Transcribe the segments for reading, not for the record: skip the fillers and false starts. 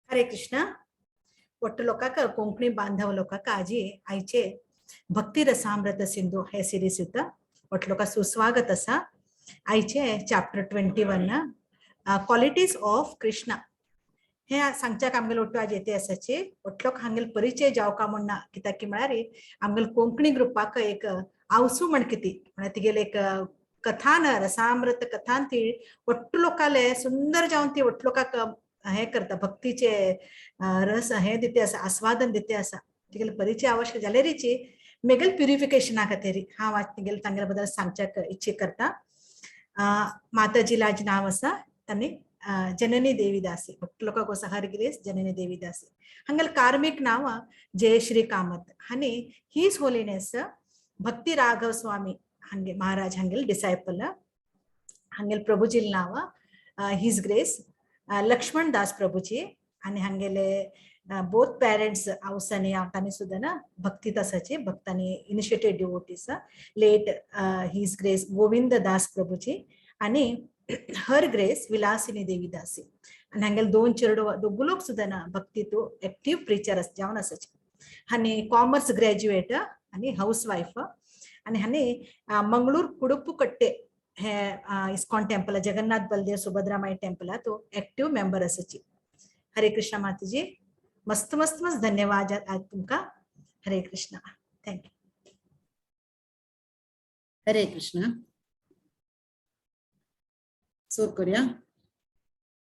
हरे कृष्णा. वट्ट लोकांक, कोंकणी बांधव लोकांक आजी आयचे भक्ती रसामृत सिंधू हे सिरीज येता. वट्ट लोकांक सुस्वागत आसा. आयचे चॅप्टर 21, क्वालिटीज ऑफ कृष्णा हे सांगच्याक आमगेले ಒಟ್ಟು आज येते आसाची. वट्ट लोक हांगेले परिचय जावका म्हण ना, कित्याक की म्हळ्यार आमगेले कोंकणी ग्रुपाक एक आवसू म्हण किती म्हळ्यार तिगेले एक कथान, रसामृत कथान ती वट्ट लोकाले सुंदर जावन ती वट्ट लोकांक हे करता, भक्तीचे रस हे दिते आसा, आस्वादन दिते आसा. तिगेले परिचय आवश्यक जाल्यारीची मेगल प्युरिफिकेशना खातीर हांव आज तिगेले तांगेले बद्दल सांगच्याक इच्छा करता. माताजी आज नाव आसा तांणी जननी देवीदासी. भक्त लोकांक आसा हर ग्रेस जननी देवीदासी. हांगेले कार्मिक नाव जयश्री कामत आनी his holiness भक्ती राघव स्वामी हांगे महाराज हांगेले डिसायपल. हांगेले प्रभुजील नाव his grace Lakshman Das Prabhuji आणि हांगेले बोथ पेरेंट्स आवस आनी तांणी सुद्दां ना भक्तीत आसाची, भक्तांनी initiated devotees, late his grace Govind Das Prabhuji आणि हर ग्रेस विलासिनी देवी दासी. आणि हांगेले दोन चेडू, दोगू लोक सुद्दां ना भक्तीतू एक्टीव प्रिचर जावन आसाचे. आनी कॉमर्स ग्रॅज्युएट आणि हाऊस वायफ. आणि हांणी मंगळूर कुडुप्पुकट्टे हे इस्कॉन टेम्पल, जगन्नाथ बलदेव सुभद्रामाई टेम्पल तो एक्टिव मेंबर आसाची. हरे कृष्णा माताजी. मस्त मस्त मस्त धन्यवाद आज तुमका. हरे कृष्णा, thank you. हरे कृष्ण. सुरू करूया.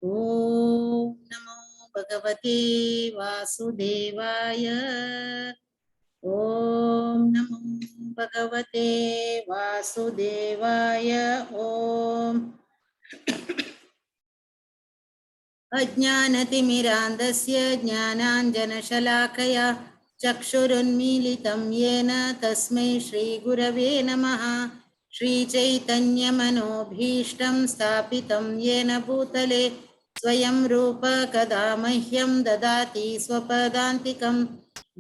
ओम नमो भगवते वासुदेवाय. ओम नमो भगवते वासुदेवाय. ओम अज्ञानतिमिरान्धस्य ज्ञानाञ्जनशलाकया चक्षुरुन्मीलितं येन तस्मै श्रीगुरवे नमः. श्रीचैतन्यमनोभीष्टं स्थापितं येन भूतले स्वयं रूप कदा मह्यं ददाति स्वपदान्तिकं.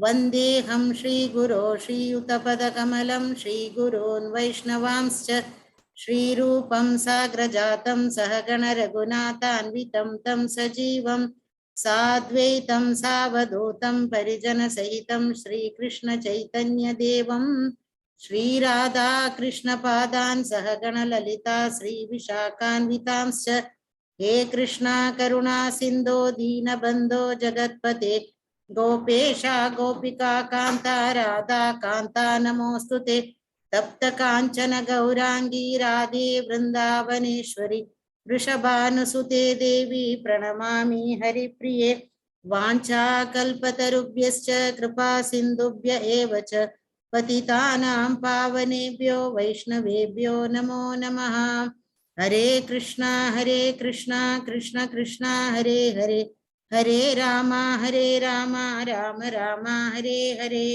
वन्देऽहं श्रीगुरो श्रीयुतपदकमलं श्रीगुरून् वैष्णवांश्च. श्रीरूपं साग्रजातं सहगणरघुनाथान्वितं तं सजीवं साद्वैतं सावधूतं परिजनसहितं श्रीकृष्णचैतन्यदेवं श्रीराधाकृष्णपादान् सहगणललिता श्रीविशाखान्वितांश्च. हे कृष्णा करुणा सिन्धो दीनबन्धो जगत्पते गोपेशा गोपिका कान्ता राधा कान्ता नमोऽस्तु ते. तप्त काञ्चन गौराङ्गी राधे वृन्दावनेश्वरि वृषभानुसुते देवी प्रणमामि हरिप्रिये. वाञ्छाकल्पतरुभ्यश्च कृपा सिन्धुभ्य एव च पतितानां पावनेभ्यो वैष्णवेभ्यो नमो नमः. हरे कृष्णा कृष्णा कृष्णा हरे हरे, हरे रामा राम राम हरे हरे.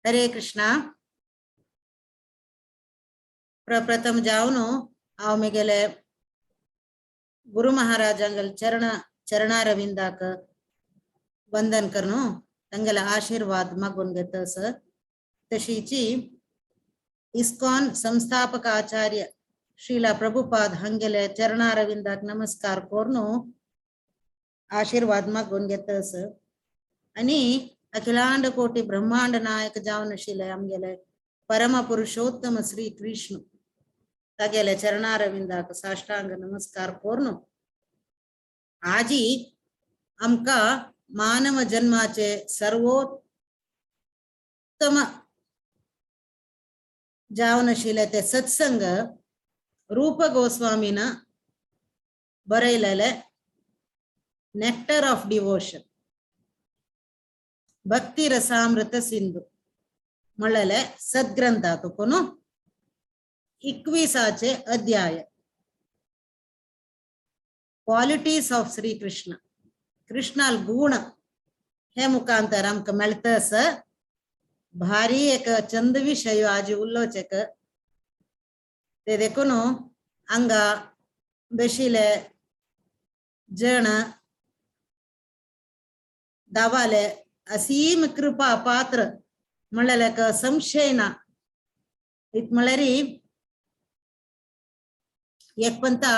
हरे कृष्णा. प्रप्रथम जावन हांव म्हगेले गुरु महाराजांगल चरण चरणारविंदाक वंदन करनु तांगेले आशीर्वाद मागून घेता सर. तशीची इस्कॉन संस्थापक आचार्य श्रीला प्रभुपाद हांगेले चरणारविंदाक नमस्कार करून आशीर्वाद मागून घेता सर. आणि अखिलांड कोटी ब्रह्मांड नायक जावन आशिल्ले आमगेले परम पुरुषोत्तम श्री कृष्ण तागेले चरणारविंदाक साष्टांग नमस्कार करून आजी आमकां मानव जन्माचे सर्वोत्तम जावन आशिल्ले ते सत्संग रूप गोस्वामीन बरयलेले नेक्टर ऑफ डिवोशन भक्ती रसामृत सिंधू म्हणलेले सद्ग्रंथातून 21आचे अध्याय, क्वालिटीज ऑफ श्री कृष्ण, कृष्णाल गुण हे मुखांतर आमकां मेळटा आसा. भारी एक चंद विशय आज उलोवचेक ते देखून हांगा बशिल्ले जण दावाले असीम कृपा पात्र म्हणलेल्याक संशय ना. इत म्हळ्यार एक पंता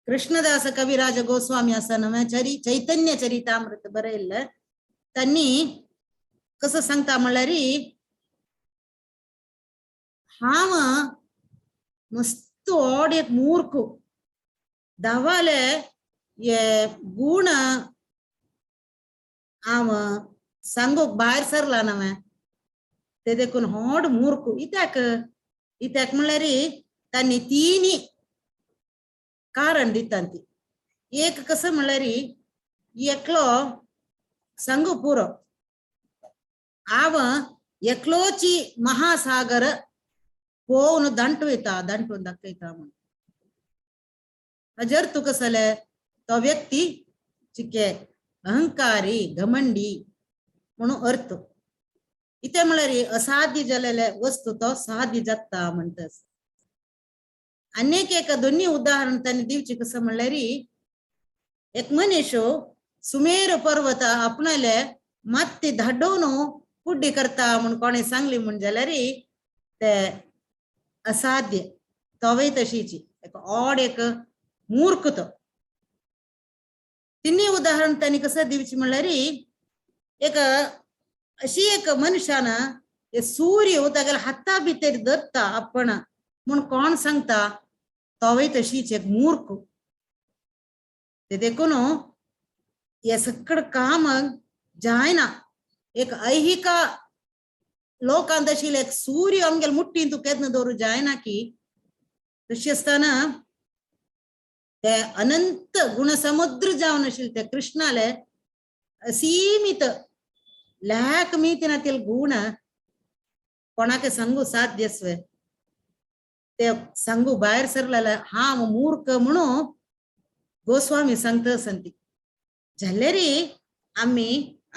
कृष्णदास कविराज गोस्वामी आसा नव्या चरी चैतन्य चरितामृत बरयल्लें त्यांनी कसं सांगता म्हणल्यार हांव मस्त ओड एक मूर्ख दवाले हे गुण हांव सांगूक भायर सरला नवें ते देखून होड मूर्ख इत्याक इत्याक म्हणल्यार त्यांनी तिनी कारण दिता ती. एक कसं म्हणल्यार एकलो सांगू पुरो हांव एकलोची महासागर पोवन ದಂಟು ದಂಟು दाखयता म्हणून. जर तू कसले तो व्यक्ती चिके अहंकारी घमंडी म्हणून अर्थ. इथे म्हणल्यार असाध्य जालेले वस्तू तो साध्य जाता म्हणटस. अनेक एक दोन्ही उदाहरण त्यांनी दिवचे कसं म्हणल्यार एक मनीस सुमेर पर्वत आपणाले माती धाडोवन कुड्डी करता म्हूण कोणे सांगली म्हूण जाल्यार ते असाध्य तोवय तशीची एक ऑड एक मूर्ख तो. तिन्ही उदाहरण त्यांनी कसं दिवची म्हणल्यार एक अशी एक मनशान हे सूर्य तागेल्या हाता भितर धरता आपण म्हूण कोण सांगता तोवय तशीच एक मूर्ख. ते देखून हे सगळं काम जायना. एक ऐहिका लोकांत आशिल्ले एक सूर्य आमगेले मुट्टीन तूं केन्ना दवरू जायना की तशी आसतना ते अनंत गुणसमुद्र जावन आशिल्ले ते कृष्णाले असीमित लॅक मितीनातील गुण कोणाक सांगू साध्यस्वे ते सांगू भायर सरलेले हांव मूर्ख म्हणून गोस्वामी सांगता संती. जाल्यार आमी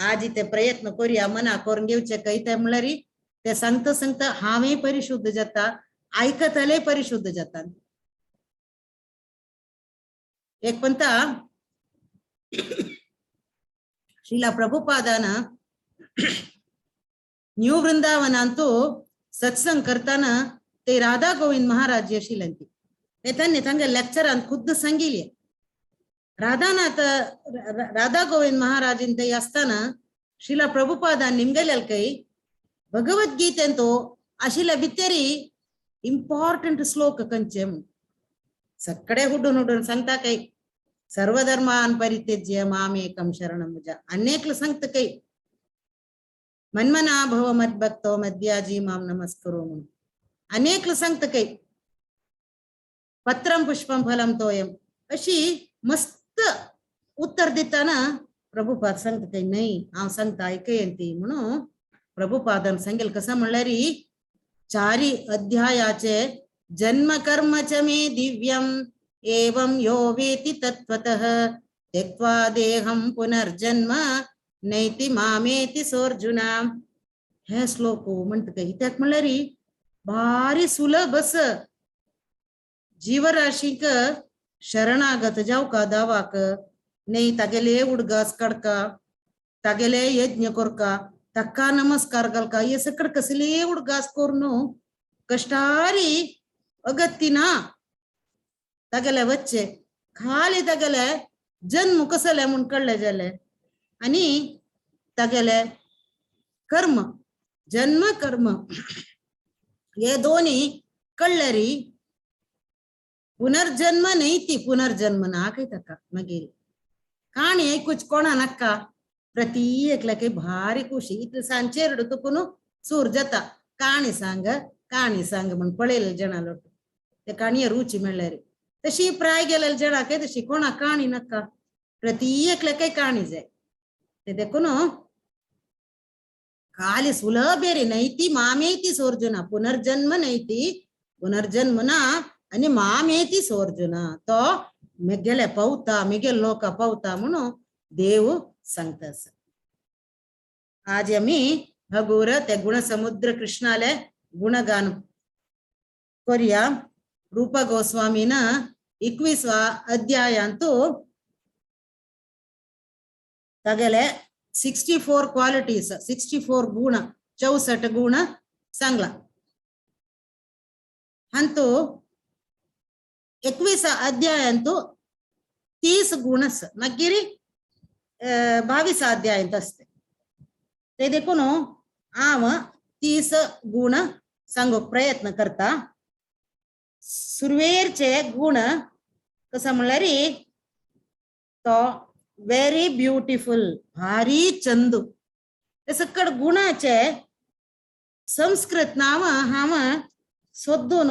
आज ते प्रयत्न करूया मना करून घेवचे कयते म्हणल्यार ते सांगता सांगता हांवूय परिशुद्ध जाता आयकतले परिशुद्ध जाता. एक पंता श्रीला प्रभुपादान न्यू वृंदावनांतू सत्संग करताना ते राधा गोविंद महाराज आशिल्ले ते त्यांनी तांगे लेक्चरान खुद्द सांगिल्ले. राधानाथ राधा गोविंद महाराज ते आसतना श्रीला प्रभुपादान निमगेले ಕೈ ಭಗವದ್ಗೀತೆ ಅಂತೂ आशिल्ल्या भितरी इम्पॉर्टंट श्लोक खंयचे म्हूण सगळे हुडून हुडून सांगता काय सर्वधर्मान परित्यज्य मामेकं शरणं भज. अनेकलं सांगता काय मन्मना भव मद्भक्तो मद्याजी माम नमस्करो म्हणून. अनेकलं सांगता काय पत्रं पुष्पं फलं तोयम अशी मस्त उत्तर दिताना प्रभुपाद सांगता काय नाही हांव सांगता आयकयन ती म्हणून प्रभुपादान सांगेल. कसं म्हणल्यार चारी अध्यायाचे जन्म कर्म च मे दिव्यम एवं यो वेति तत्त्वतः त्यक्त्वा देहं पुनर्जन्म नैति मामेति सोऽर्जुन. हे श्लोक म्हणटा काय कित्याक म्हणल्यार भारी सुलभ अस जीवराशीक शरणागत जावका दावाक न्ही तागेले उडगास काडका तागेले यज्ञ करका ताका नमस्कार घालका हे सगळं कसले उडगास करून कष्टारी अगत्य ना तागेले वच्चे खाली तागेले जन्म कसले म्हूण कळ्ळे जाले आनी तागेले कर्म जन्म कर्म हे दोन्ही कळ्ळेरी पुनर्जन्म नैती पुनर्जन्म ना काय ताका. मागीर काणी आयकूच कोणा नाका प्रति एकल्याक भारी खुशी इतले सांजचेर तुकून सूर जाता काणी सांग काणी सांग म्हण पळयले जणां लोट ते काणये रुची मेळ्ळ्यार तशी प्राय गेलेले जणाक तशी कोणा काणी नाका प्रति एकल्याक काणी जाय. ते देखून खाली सुलभ रे नैती मामेती सोर्जुना पुनर्जन्म नैती पुनर्जन्म ना आनी मामेती सोर्जुना तो मेगेले पावता मेगेले लोक पावता म्हणून देव सांगता. आज आमी हगूर ते गुणसमुद्र कृष्णाले गुणगान करूया. रूप गोस्वामीन 21वा अध्यायांतू तागेले 64 क्वालिटीज 64 गुण 64 गुण सांगला. अंतू 21 अध्यायांतू 30 गुण आसा. मागीर 22 अध्यायांत आसता ते. देखून हांव 30 गुण सांगूंक प्रयत्न करता. सुरवेरचे गुण कसो म्हणल्यार तो व्हेरी ब्युटिफुल, भारी चंदू. ते सकड गुणाचे संस्कृत नांव हांव सोदून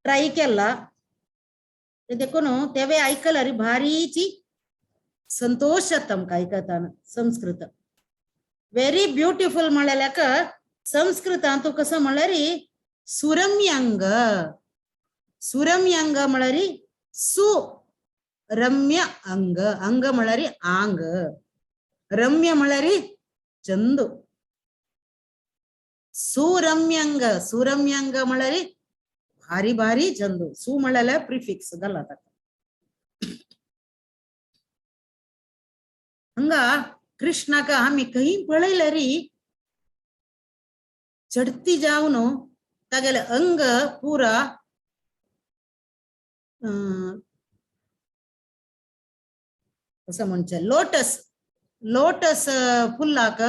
ट्राय केला. ते देखून तेवे आयकल्यार भारीची संतोष जाता आमकां आयकतना. संस्कृत व्हेरी ब्युटिफुल म्हणल्यार संस्कृतांत कसो म्हणल्यार सुरम्यांग. सुरम्यांग म्हणल्यार सुरम्य अंग. अंग म्हणल्यार आंग, रम्य म्हणल्यार चंदू. सुरम्यंग, सुरम्यंग म्हणल्यार भारी भारी चंदू. सु म्हणल्यार प्रिफिक्स घाला ताका. हांगा कृष्णाक आमी खंय पळयल्यार चडती जावन तागेले अंग पुरा कसं म्हणचे लोटस, लोटस फुल्लाक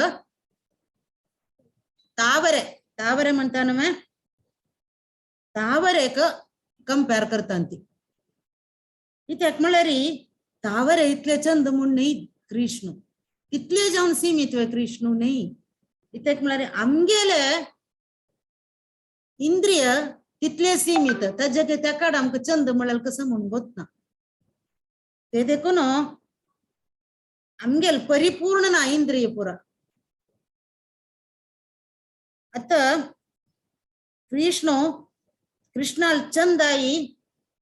तावरे, तावरे म्हणता न्हू, तावरेक कंपेर करता ती. कित्याक म्हणल्यार तावरे इतले चंद म्हूण न्ही कृष्ण, तितले जावन सीमित वे कृष्ण न्ही. कित्याक म्हणल्यार आमगेले इंद्रिय तितले सीमित, ताजे त्या आमकां चंद म्हणल्यार कसं म्हूण गोतना. ते देखून आमगेल परिपूर्ण ना इंद्रिय पुरा. आता कृष्ण कृष्णाल चंदाई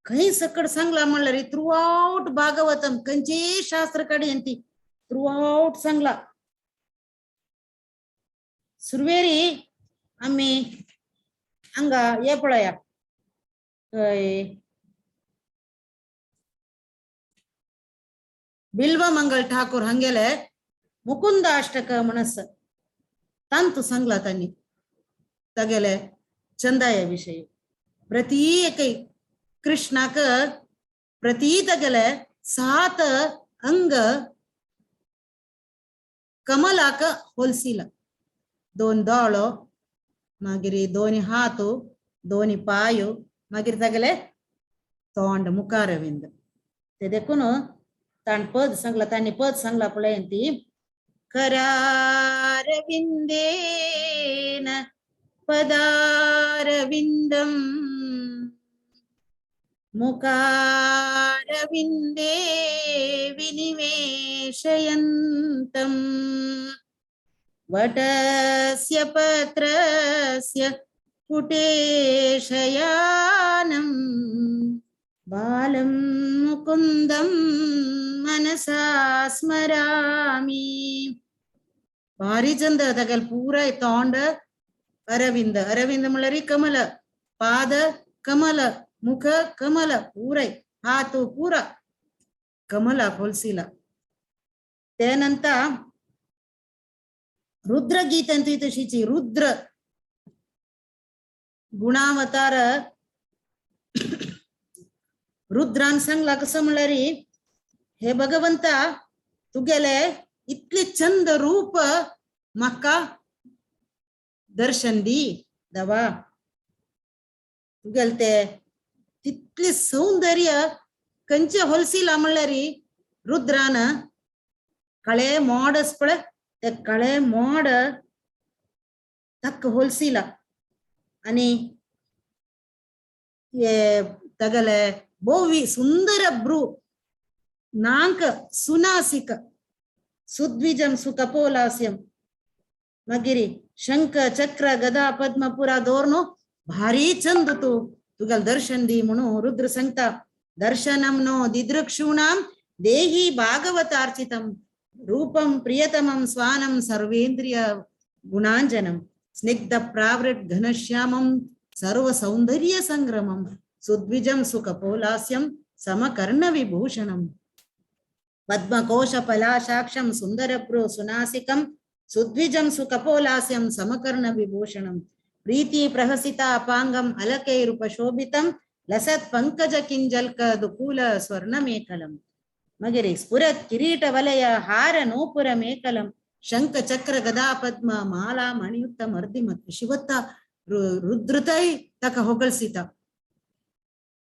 खंय सकड सांगला म्हणल्यार थ्रू आउट भागवतम खंयचेय शास्त्र काडयेन ती थ्रू आउट सांगला. सुरवेरी आमी हांगा हे पळया खंय बिल्व मंगल ठाकूर हांगेले मुकुंदाष्टक म्हणस तांतू सांगला तांणी तागेले चंदाया विशयी. प्रती एकय कृष्णाक प्रती तागेले 7 अंग कमलाक होलसिला. 2 दोळो, मागीर 2 हात, 2 पायो, मागीर तागेले तोंड मुखारविंद. ते देखून ताण पद सांगला, तांणी पद सांगला पळय ती करारविंदेन पदारविंदम मुखारविंदे विनिवेशयन्तं वटस्य पत्रस्य पुटेशयानं बालं मुकुन्दं मनसा स्मरामि. भारी चंद तागेले पुराय तोंड अरविंद, अरविंद म्हणल्यार कमल, पाद कमल, मुख कमल, पुराय हात पुरा कमला होलसिला. त्यानंतर रुद्रगीत अंतू तशीची रुद्र गुणावतार रुद्रान सांगला कसं म्हणल्यार हे भगवंता तुगेले इतले चंद रूप म्हाका दर्शन दी दवा. तुगेले ते तितले सौंदर्य खंयचे होलसिला म्हणल्यार रुद्रान कळे मोड पळय ते कळे मोड तक्क होलसिला. आणि तागेले बोवी सुंदर ब्रू नांक सुनासिक सुद्विजम सुकपोलास्यम मागीर शंख चक्र गदा पद्म पुरा दवरनो भारी चंद तू तुगेले दर्शन दी म्हणून रुद्र सांगता. दर्शनम नो दिदृक्षूणाम देही भागवतार्चितम रूपम प्रियतमं स्वानं सर्वेन्द्रिय गुणांजनम स्निग्ध प्रावृत घनश्यामं सर्व सौंदर्य संग्रमं सुद्विजं सुकपोलास्यं समकर्ण विभूषणं पद्मकोश पलाशाक्षं सुंदरप्रो सुनासिकं सुद्विजं सुकपोलास्यं समकर्ण विभूषणं प्रीति प्रहसितापांगं अलकैरुपशोभितं लसत् पंकज किंजल्क दुकूल स्वर्णमेखलम्. मगीर स्फुरत किरीट वलय हार नूपुर मेकलम शंख चक्र गदा पद्म माला मणियुक्त मर्दिमत शिवತ್ತ रुद्रताय ताका होगळसीता.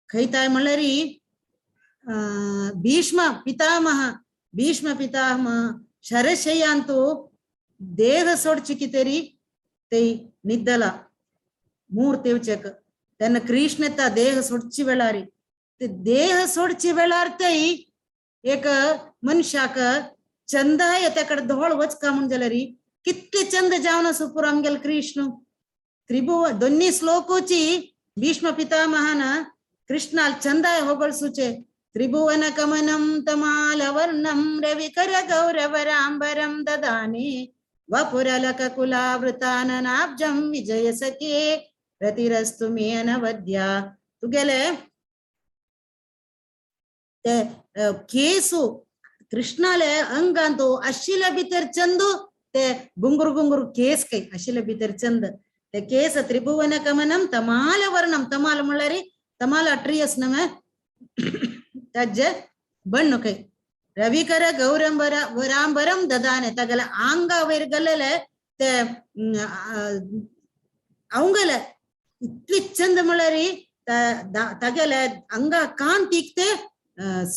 खंयताय म्हणल्यार भीष्म पितामह, भीष्म पितामह शरशय्यांतु देह सोडची कितेरी ते निದ್ದಲ ಮೂರ್ तेवचक तेन्ना कृष्ण देह सोडची वेळारी ते देह सोडची वेळार तै एक मनशाक चंदाय त्याकडे धोळ वचका म्हण जाल्यार कितले चंद जावन आसा पुरो आमगेले कृष्ण. त्रिभुव दोन्ही श्लोकोची भीष्म पितामहान कृष्णाल चंदाय होगळसूचे. त्रिभुवन कमनम तमालवर्णम रविकर गौरवरांबरम ददाने वपुरलक कुलावृताननाब्जम विजय सखे रतिरस्तु मे अनवद्या. तुगेले ते केसु कृष्णाले अंगांतु अशिले भितर चंदू ते गुंगुर गुंगुर केस ಕೈ ಅಶಿಲ ಭಿತರ್ ಚಂದ ते केस त्रिभुवन कमनम तमाल वर्णम तमाल म्हणल्यार तमाल ट्रियस नम तज्ज ಬಣ್ಣು ಕೈ ರವಿಕರ ಗೌರಂಬರ ವರಾಂಬರಂ ದದಾನೆ ತಗಲ ಆಂಗ ವೈರ್ಗಲ್ಲಲೆ ते ಅವಂಗಲ ಇತ್ಲಿ ಚಂದ म्हणल्यार ತಗಲ ಅಂಗ ಕಾಂತಿಕ್ತೆ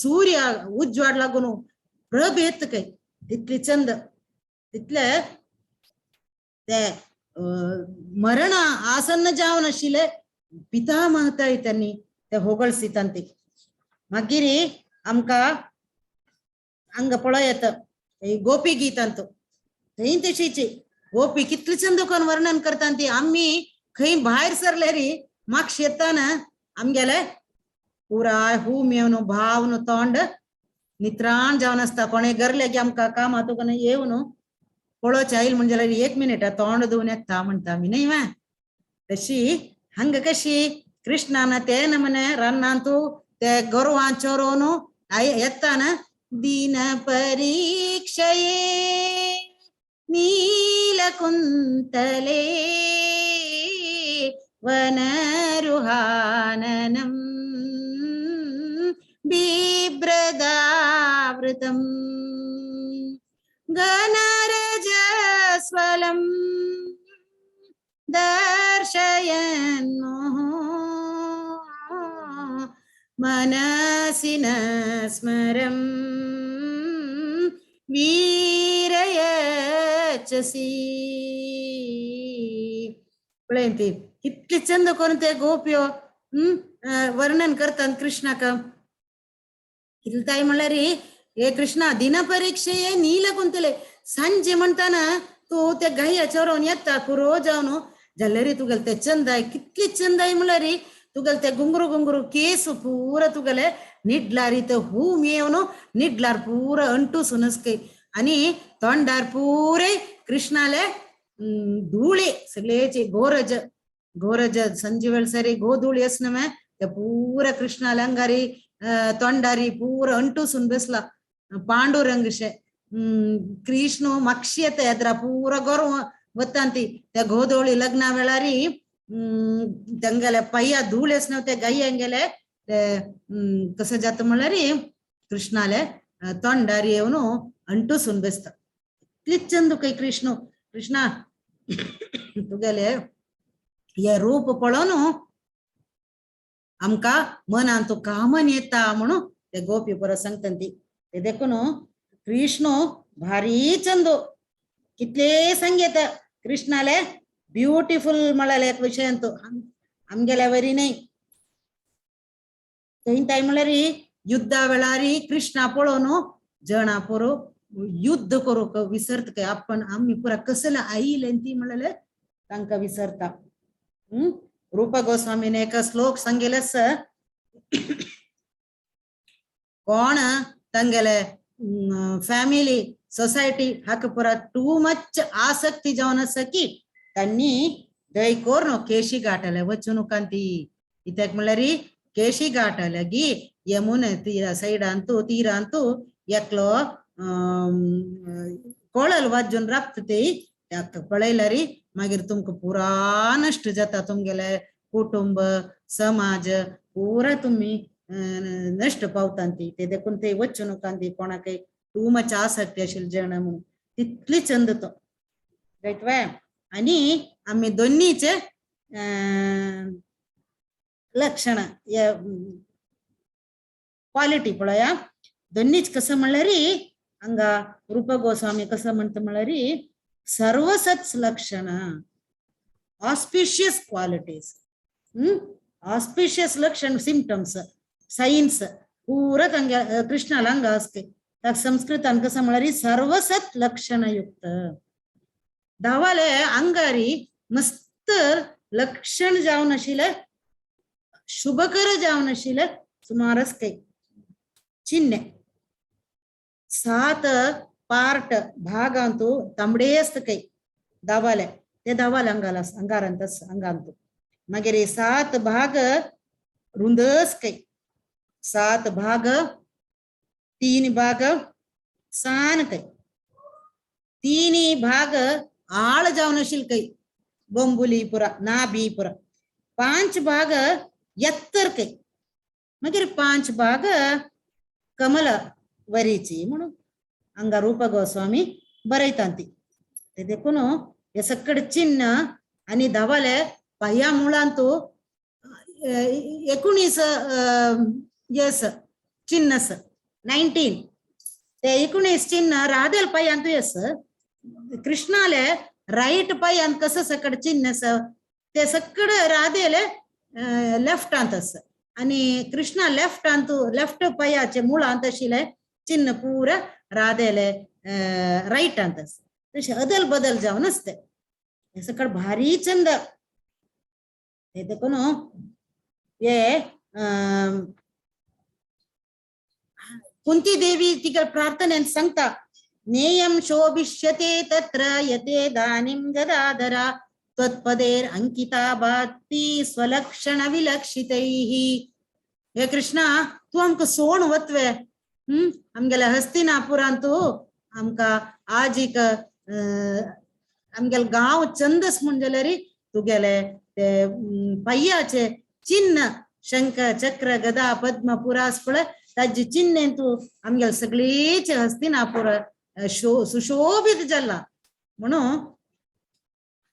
सूर्य उजवाड लागून प्रभ येत काय तितली चंद तितले ते मरण आसन्न जावन आशिल्ले पितामहताय त्यांनी ते होगळसीतांती. मागीर आमकां हांगा पळय येता गोपी गीतांत थंय तशीच गोपी कितले चंद कोण वर्णन करता ती. आमी खंय भायर सरले री मागशे येताना आमगेले पुराय हूम येवन भावन तोंड नित्राण जावन आसता. कोणे गरले की आमकां कामां तुका येवन पळोवचें आयल म्हणजे जाल्यार एक मिनिट तोंड धुवन येता म्हणटा आमी न्हय वा. तशी हांगा कशी कृष्णान ते नमने रानांतू ते गोरवां चोरोवन येताना दीन परीक्षये नीलकुन्तले वनरुहाननं बिभ्रदावृतं गणरजस्वलं दर्शयन् मनसि न स्मरं वीरयचसी. पळय ती कितले चंद करून ते गोप्यो वर्णन करतात कृष्णाक. कितले ताई म्हणल्यार हे कृष्णा दिन परीक्षे नीलकुंतले सांजे म्हणताना तूं त्या गायया चरोवन येता पुरो जावन जाल्यार तुगेले ते चंदाय कितले चंदाय म्हणल्यार तुगेले ते गुंगरू गुंगरू केस पूरा तुगेले निडलार ते हूम येवन निडलार पूरा अंटू सुनसकय आणि तोंडार पुरे कृष्णाले धुळे सगळेचे गोरज गोरज संजे वेळ सरी गोधूळ येसनमे ते पूरा कृष्णाले अंगारी तोंडारी पूरा अंटूसून बसला पांडुरंगशे. कृष्ण मक्षी येता येद्रा पूरा गोरव वतांती त्या गोधोळी लग्ना वेळारी तेंगेले पय्या धूळ येसनव ते गायंगेले ते कसं जाता म्हणल्यार कृष्णाले तोंडारी येवन अंटूसून बसता. इतलीच चंद काय कृष्ण. कृष्णा तुगेले हे रूप पळोवन आमकां मनांत कामन येता म्हणून ते गोपी परत सांगता ती. ते देखून कृष्ण भारी चंदो कितले सांगेत कृष्णाले ब्युटिफुल म्हळ्यार एक विशयांत आमगेल्या वरी न्हय. थंय ताई म्हणल्यार युद्धा वेळार कृष्णा पळोवन जणां पुरो युद्ध करूंक विसरता काय आपण आमी पुरा कसले आयिल्ले ती म्हणलें तांकां विसरता. रूप गोस्वामीने एक श्लोक सांगिल्ले आसा कोण तांगेले फॅमिली सोसायटी हाका पुरा टू मच आसक्ती जावन आसा की तांणी दय करून केशी गाठाले वचूं ती. कित्याक म्हणल्यार केशी गाठाले गी यमुना तीरा सायडांतू तीरांतू एकलो कोळल वाजून राबता ते ताका पळयल्यार मागीर तुमकां पुरा नश्ट जाता तुमगेले कुटुंब समाज पुरा तुमी नश्ट पावता ती. ते देखून ते वच्चू नका ती कोणाकय टू मच आसक्ती आशिल्ले जण म्हणून तितली चंद तो रायट वे. आणि आम्ही दोन्हीचे लक्षण क्वालिटी पळया. दोन्हीच कसं म्हणल्यार हांगा रूप गोस्वामी कसं म्हणता म्हणल्यार सर्वसत् लक्षण, ऑस्पिशियस क्वालिटीज, ऑस्पिशियस लक्षण, सिमटम्स, सायन्स पूरा तांगे कृष्णाला हांगा आसते. ताका संस्कृतान कसं म्हणल्यार सर्वसत् लक्षणयुक्त. धावाले अंगारी मस्त लक्षण जावन आशिल्ले, शुभकर जावन आशिल्ले सुमारस काही चिन्हे. सात पार्ट भागांतु तांबडे आसता काही धावाले, ते धावाले अंगाला अंगारांत अंगांतु. मागीर सात भाग रुंदस काही, सात भाग, तीन भाग सान काही, तीन भाग आळ जावन आशिल्ले काही बोंबुली पुरा नाभी पुरा, पांच भाग एत्तर काही, मागीर पांच भाग कमल वरीची म्हणून हांगा रूप गोस्वामी बरयता ती. ते देखून हे सकड चिन्ह आणि धावाले पाया मुळांतु 19 यस चिन्ह 19, ते 19 चिन्ह राधेल पायांतु यस. कृष्णाले राईट पायांत कसं सकड चिन्ह स ते सकड राधेले लेफ्ट अंत आसा आणि कृष्णा लेफ्ट अंतु लेफ्ट पायाचे मुळांत आशिल्ले चिन्ह पूरा राधेले राईट अंत आसा. तशें अदल बदल जावन आसते. हे सकड भारी चंद. ते देखून हे कुंती देवी तिका प्रार्थनेन सांगता, नेयं शोभिष्यते तत्र यते दानीं गदाधरा त्वत्पदेर अंकिता भाति स्वलक्षण विलक्षितैः. हे कृष्णा, तूं आमकां सोण वतवे, आमगेल्या हस्तिनापुरांतू आमकां आजीक आमगेले गांव चंदस म्हूण जाल्यार तुगेले ते पाय्याचे चिन्ह शंख चक्र गदा पद्म पुरास पळय ताजे चिन्ह तूं आमगेले सगळीच हस्तिनापूर सुशोभित जाला म्हणून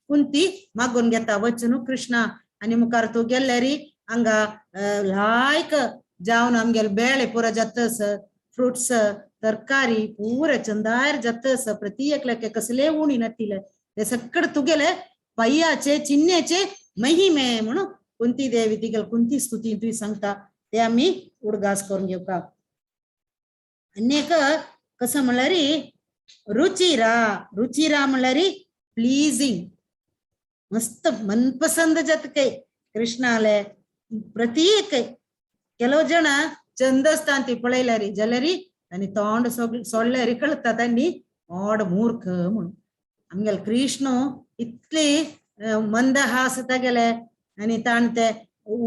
कुंती मागून घेता वचून कृष्णा. आनी मुखार तूं गेल्यारी हांगा लायक जावन आमगेले बेळे पुरा जातस, फ्रुट्स तरकारी पुरा चंदार जातस, प्रति एकल्याक कसले उणी नातिले ते सकड तुगेले पाय्याचे चिन्ह्याचे महिमे म्हणून कुंती देवी तिगेले कुंती स्तुती तुवें सांगता. ते आमी उडगास करून घेवका. आनी एक कसं म्हणल्यार रुचिरा. रुचिरा म्हणल्यार प्लीजिंग, मस्त मनपसंद जाता काही कृष्णाले प्रत्येक. ಕೆಲವು ಜನ ಚಂದಸ್ತ ಅಂತ ಪಳೈಲಾರಿ ಜಲರಿ आणि तोंड सोडल्यारी कळता त्यांनी ओड मूर्ख म्हणून. आमगेले कृष्ण इतली मंदहास तागेले आणि ताण ते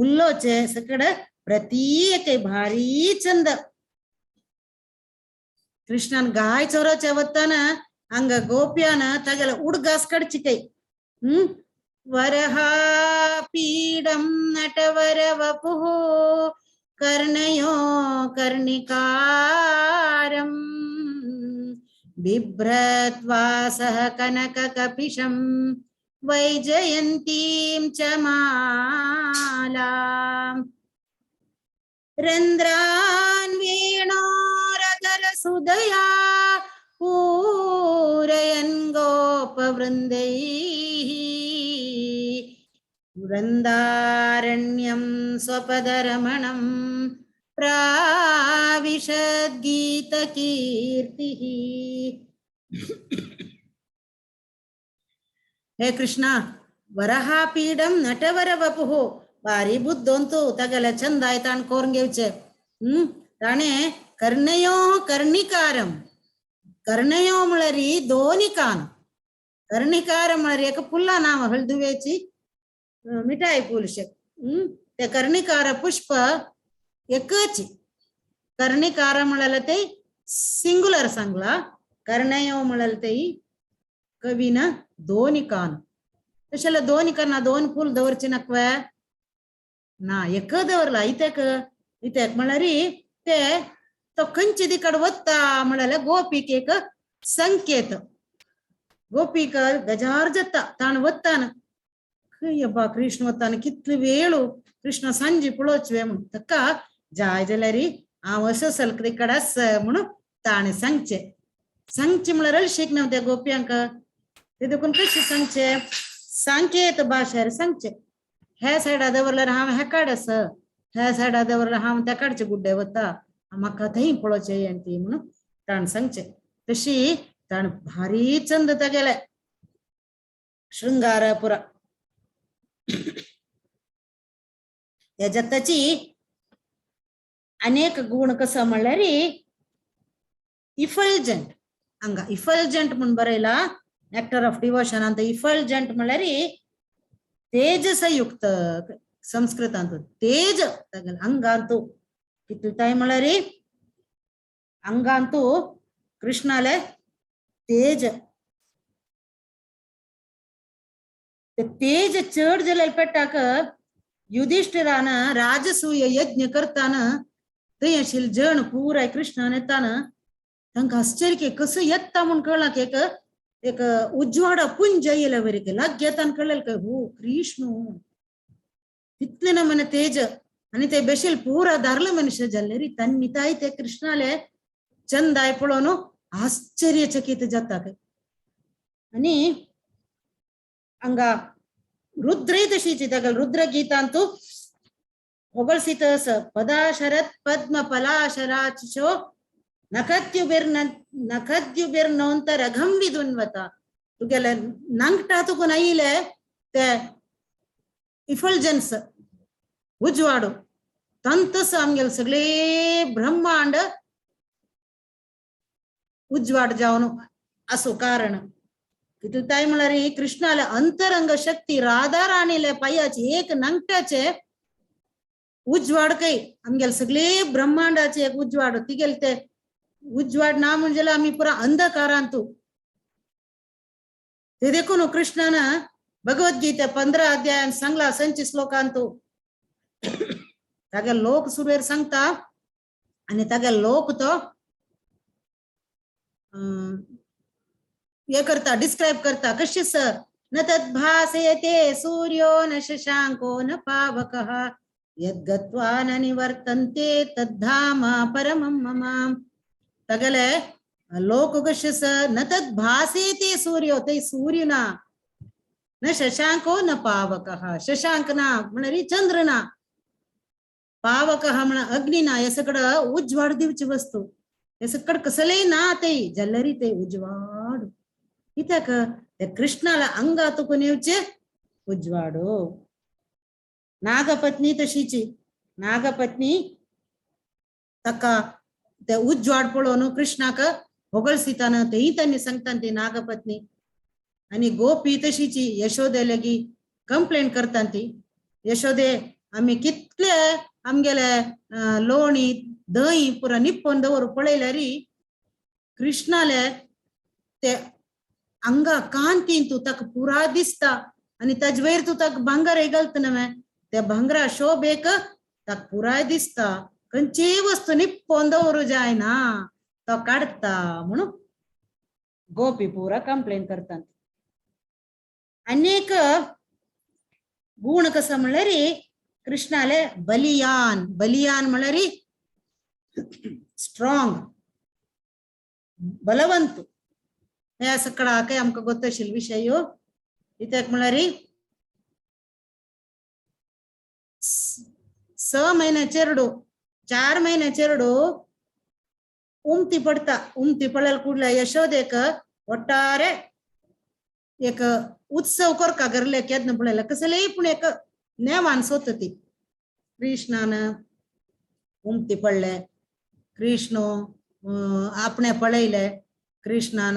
उल्लोचे सकड प्रत्येक भारी चंद. कृष्णान गाय चोरोचे वताना ಹಂಗ ಗೋಪ್ಯಾನ ತಗಲ ಉಡ್ಗಾಸ್ ಕಡ್ಚಿಕೈ. ವರಹಾ ಪೀಡಂ ನಟವರ ವಪುಃ ಕರ್ಣಯೋ ಕರ್ಣಿಕಾರಂ ಬಿಭ್ರತ್ವಾಸಃ ಕನಕ ಕಪಿಶಂ ವೈಜಯಂತೀಂ ಚ ಮಾಲಾಂ ರಂಧ್ರಾನ್ ವೇಣೋರಧರ ಸುಧಯಾ पूरयन् गोपवृन्दैः वृन्दारण्यं स्वपदरमणं प्राविशद्गीतकीर्तिः. हे कृष्णा, वरहापीडम नटवर वपुः बारी बुद्धोंतु तगले चंद आयताण कोरून घेवचे. ताणे कर्णयो कर्णिकारम, कर्णयो म्हळ्यार दोनी कान, कर्णिकार म्हळ्यार एक फुल्ला नाव हळदुवेची मिठाई फुलशे. ते कर्णिकार पुष्प एकच कर्णिकार म्हळ्यार ते सिंगुलर सांगला. कर्णयो म्हळ्यार ते कवीन दोनी कान. तशें जाल्यार दोनी काना दोन फूल दवरचे नाकवे ना, एक दवरला इत्याक कित्याक म्हणल्यार ते तो खंयचे दिकड वता म्हणल्यार गोपीक एक संकेत. गोपीक गजार जाता ताण वतान खंय अब्बा कृष्ण वतान कितले वेळ कृष्ण सांजे पळोवचे म्हूण ताका जाय जाल्यार हांव असो सलकरीकड आस म्हणून ताणें सांगचें. सांगचें म्हणल्यार अळशीक न्हू त्या गोपयांक. ते देखून कशें सांगचें, सांकेत भाशेर सांगचें. ह्या सायडा दवरल्यार हांव हेकाड आसा, ह्या सायडा दवरल्यार हांव त्या काडचे गुड्डे वता, म्हाका थंय पळोवचें ती म्हणून ताणें सांगचें. तशी ताणें भारी चंद तागेले शृंगार पुरा. हेज्या ताची अनेक गुण कसो म्हणल्यार इफल्जंट. हांगा इफल्जंट म्हूण बरयला नेक्टर ऑफ डिवोशन अंत. इफल्जंट म्हणल्यार तेजसयुक्त. संस्कृतांत तेज तागेले अंगांतु कितले ताय म्हणल्यार अंगांतु कृष्णाले तेज. ते तेज चड जाल्यार पेट्टाक युधिष्ठिरान राजसूय यज्ञ करताना थंय आशिल्ले जण पुराय कृष्णान येताना तांकां आश्चर्य कसो येता म्हूण कळ्ळां की एक एक उज्वाडा पुंज येयले वरी लागीं येताना कळ्ळें काय हो कृष्ण. तितले ना म्हणे तेज आनी ते बेशील पुरा धारले मनुष्य जाल्ले री तन्नी ताय ते कृष्णाले चंदाय पळोवन आश्चर्यचकित जाता. आनी हांगा रुद्रय तशीच तागेले रुद्रगीतांतु ಹೊಗಳಿಸಿತ ಪದಾಶರತ್ ಪದ್ಮ ಪಲಾಶರಾಚಿಶೋ ನಖದ್ಯುಬಿರ್ನ ನಖದ್ಯುಬಿರ್ನೋಂತ ರಘಂ ವಿದುನ್ವತ. तुगेले नांगटा तुका नायले ते इफल्जन्स उजवाडू तंतस आमगेले सगळे ब्रह्मांड उजवाड जावन असो कारण. कितले ताय म्हणल्यार कृष्णाले अंतरंग शक्ती राधा राणीले पायाचे एक नांगट्याचे उजवाड काय आमगेले सगळे ब्रह्मांडाचे एक उजवाड. तिगेले ते उजवाड ना म्हणजे आमी पुरा अंधकारांतु. ते देखून कृष्णान भगवद्गीता 15 अध्यायान सांगला संची श्लोकांतु तागे लोक सुरवेर सांगता आनी तागे लोक तो हे करता, डिस्क्रायब करता कशी सर. न तद्भासयते सूर्यो न शशांको न पावकः यद्गत्वा न निवर्तन्ते तद्धाम परमं मम. तागेले लोक कशे सर न तद्भासयते सूर्यो ते सूर्य ना, न शशांको न पावकः. शशांक ना म्हणल्यार चंद्र ना, पावकः म्हण अग्नी ना. हे सगळं उजवाड दिवची वस्तू, हे सगळं कसलेय ना ते जाल्यार ते उजवाड. कित्याक ते कृष्णाला अंगा तुकून येवचे उजवाडो. नागपत्नी तशीची, नागपत्नी ताका ते उजवाड पळोवन कृष्णाक होगळसिताना तेय तांणी सांगता ती नागपत्नी. आनी गोपी तशीची यशोदे लेगी कंप्लेन करता ती. यशोदे आमी कितले आमगेले लोणी दही पुरा निप्पोन दवर पळयल्यार कृष्णाले ते अंगा कांतीन तूं ताका पुरा दिसता आनी ताजे वयर तूं ताका भांगर घालता न्हय, त्या भांगरा शोभेक ताका पुराय दिसता. खंयचीय वस्तू निप्पोन दवरू जायना तो काडटा म्हणून गोपी पुरा कंप्लेन करतात. अनेक गुण कसो म्हणल्यार कृष्णाले बलियान. बलियान म्हणल्यार स्ट्रॉंग, बलवंत. हे सगळा काय आमकां गोत आशिल्लो विशय. कित्याक म्हणल्यार 6 महिने चेरडू, 4 महिने चेरडू उमती पडता. उमती पडल्यार कुडल्या यशोदेक ಒಟ್ಟಾರೆ एक उत्सव करका घरले केन्ना पळयल्यार कसलेय पूण एक नेमान सोदता ती. कृष्णान उमती पडले, कृष्ण आपणे पळयले, कृष्णान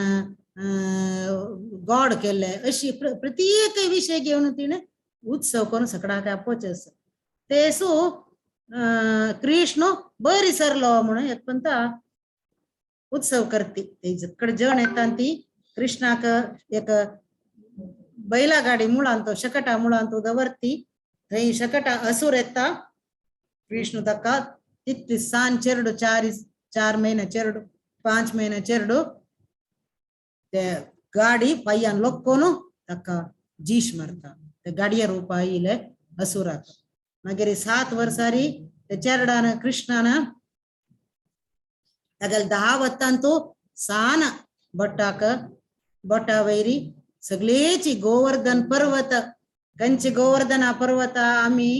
गॉड केले, अशी प्रत्येक विशय घेवन तिणें उत्सव करून सगळ्याक आपोवचें आसा. तेसू कृष्ण बरी सरलो म्हणून एक पंता उत्सव करती. तेजे जेवण येता ती कृष्णाक एक बैला गाडी मुळांत शकटा मुळांत दवरती. थंय शकटा असूर येता, कृष्ण ताका तितली सान चेरडू 4 4 महिने चेरडू 5 महिने चेरडू ते गाडी पांयान लोक्कोन ताका जीश मारता ते गाडये रूपा येयले असुराक. मागीर 7 वर्सारी ते चेरडान कृष्णान तागेले 10 वत्तांतू सान बोटाक बोटा वैरी सगळेची गोवर्धन पर्वत कंची गोवर्धना पर्वत आमी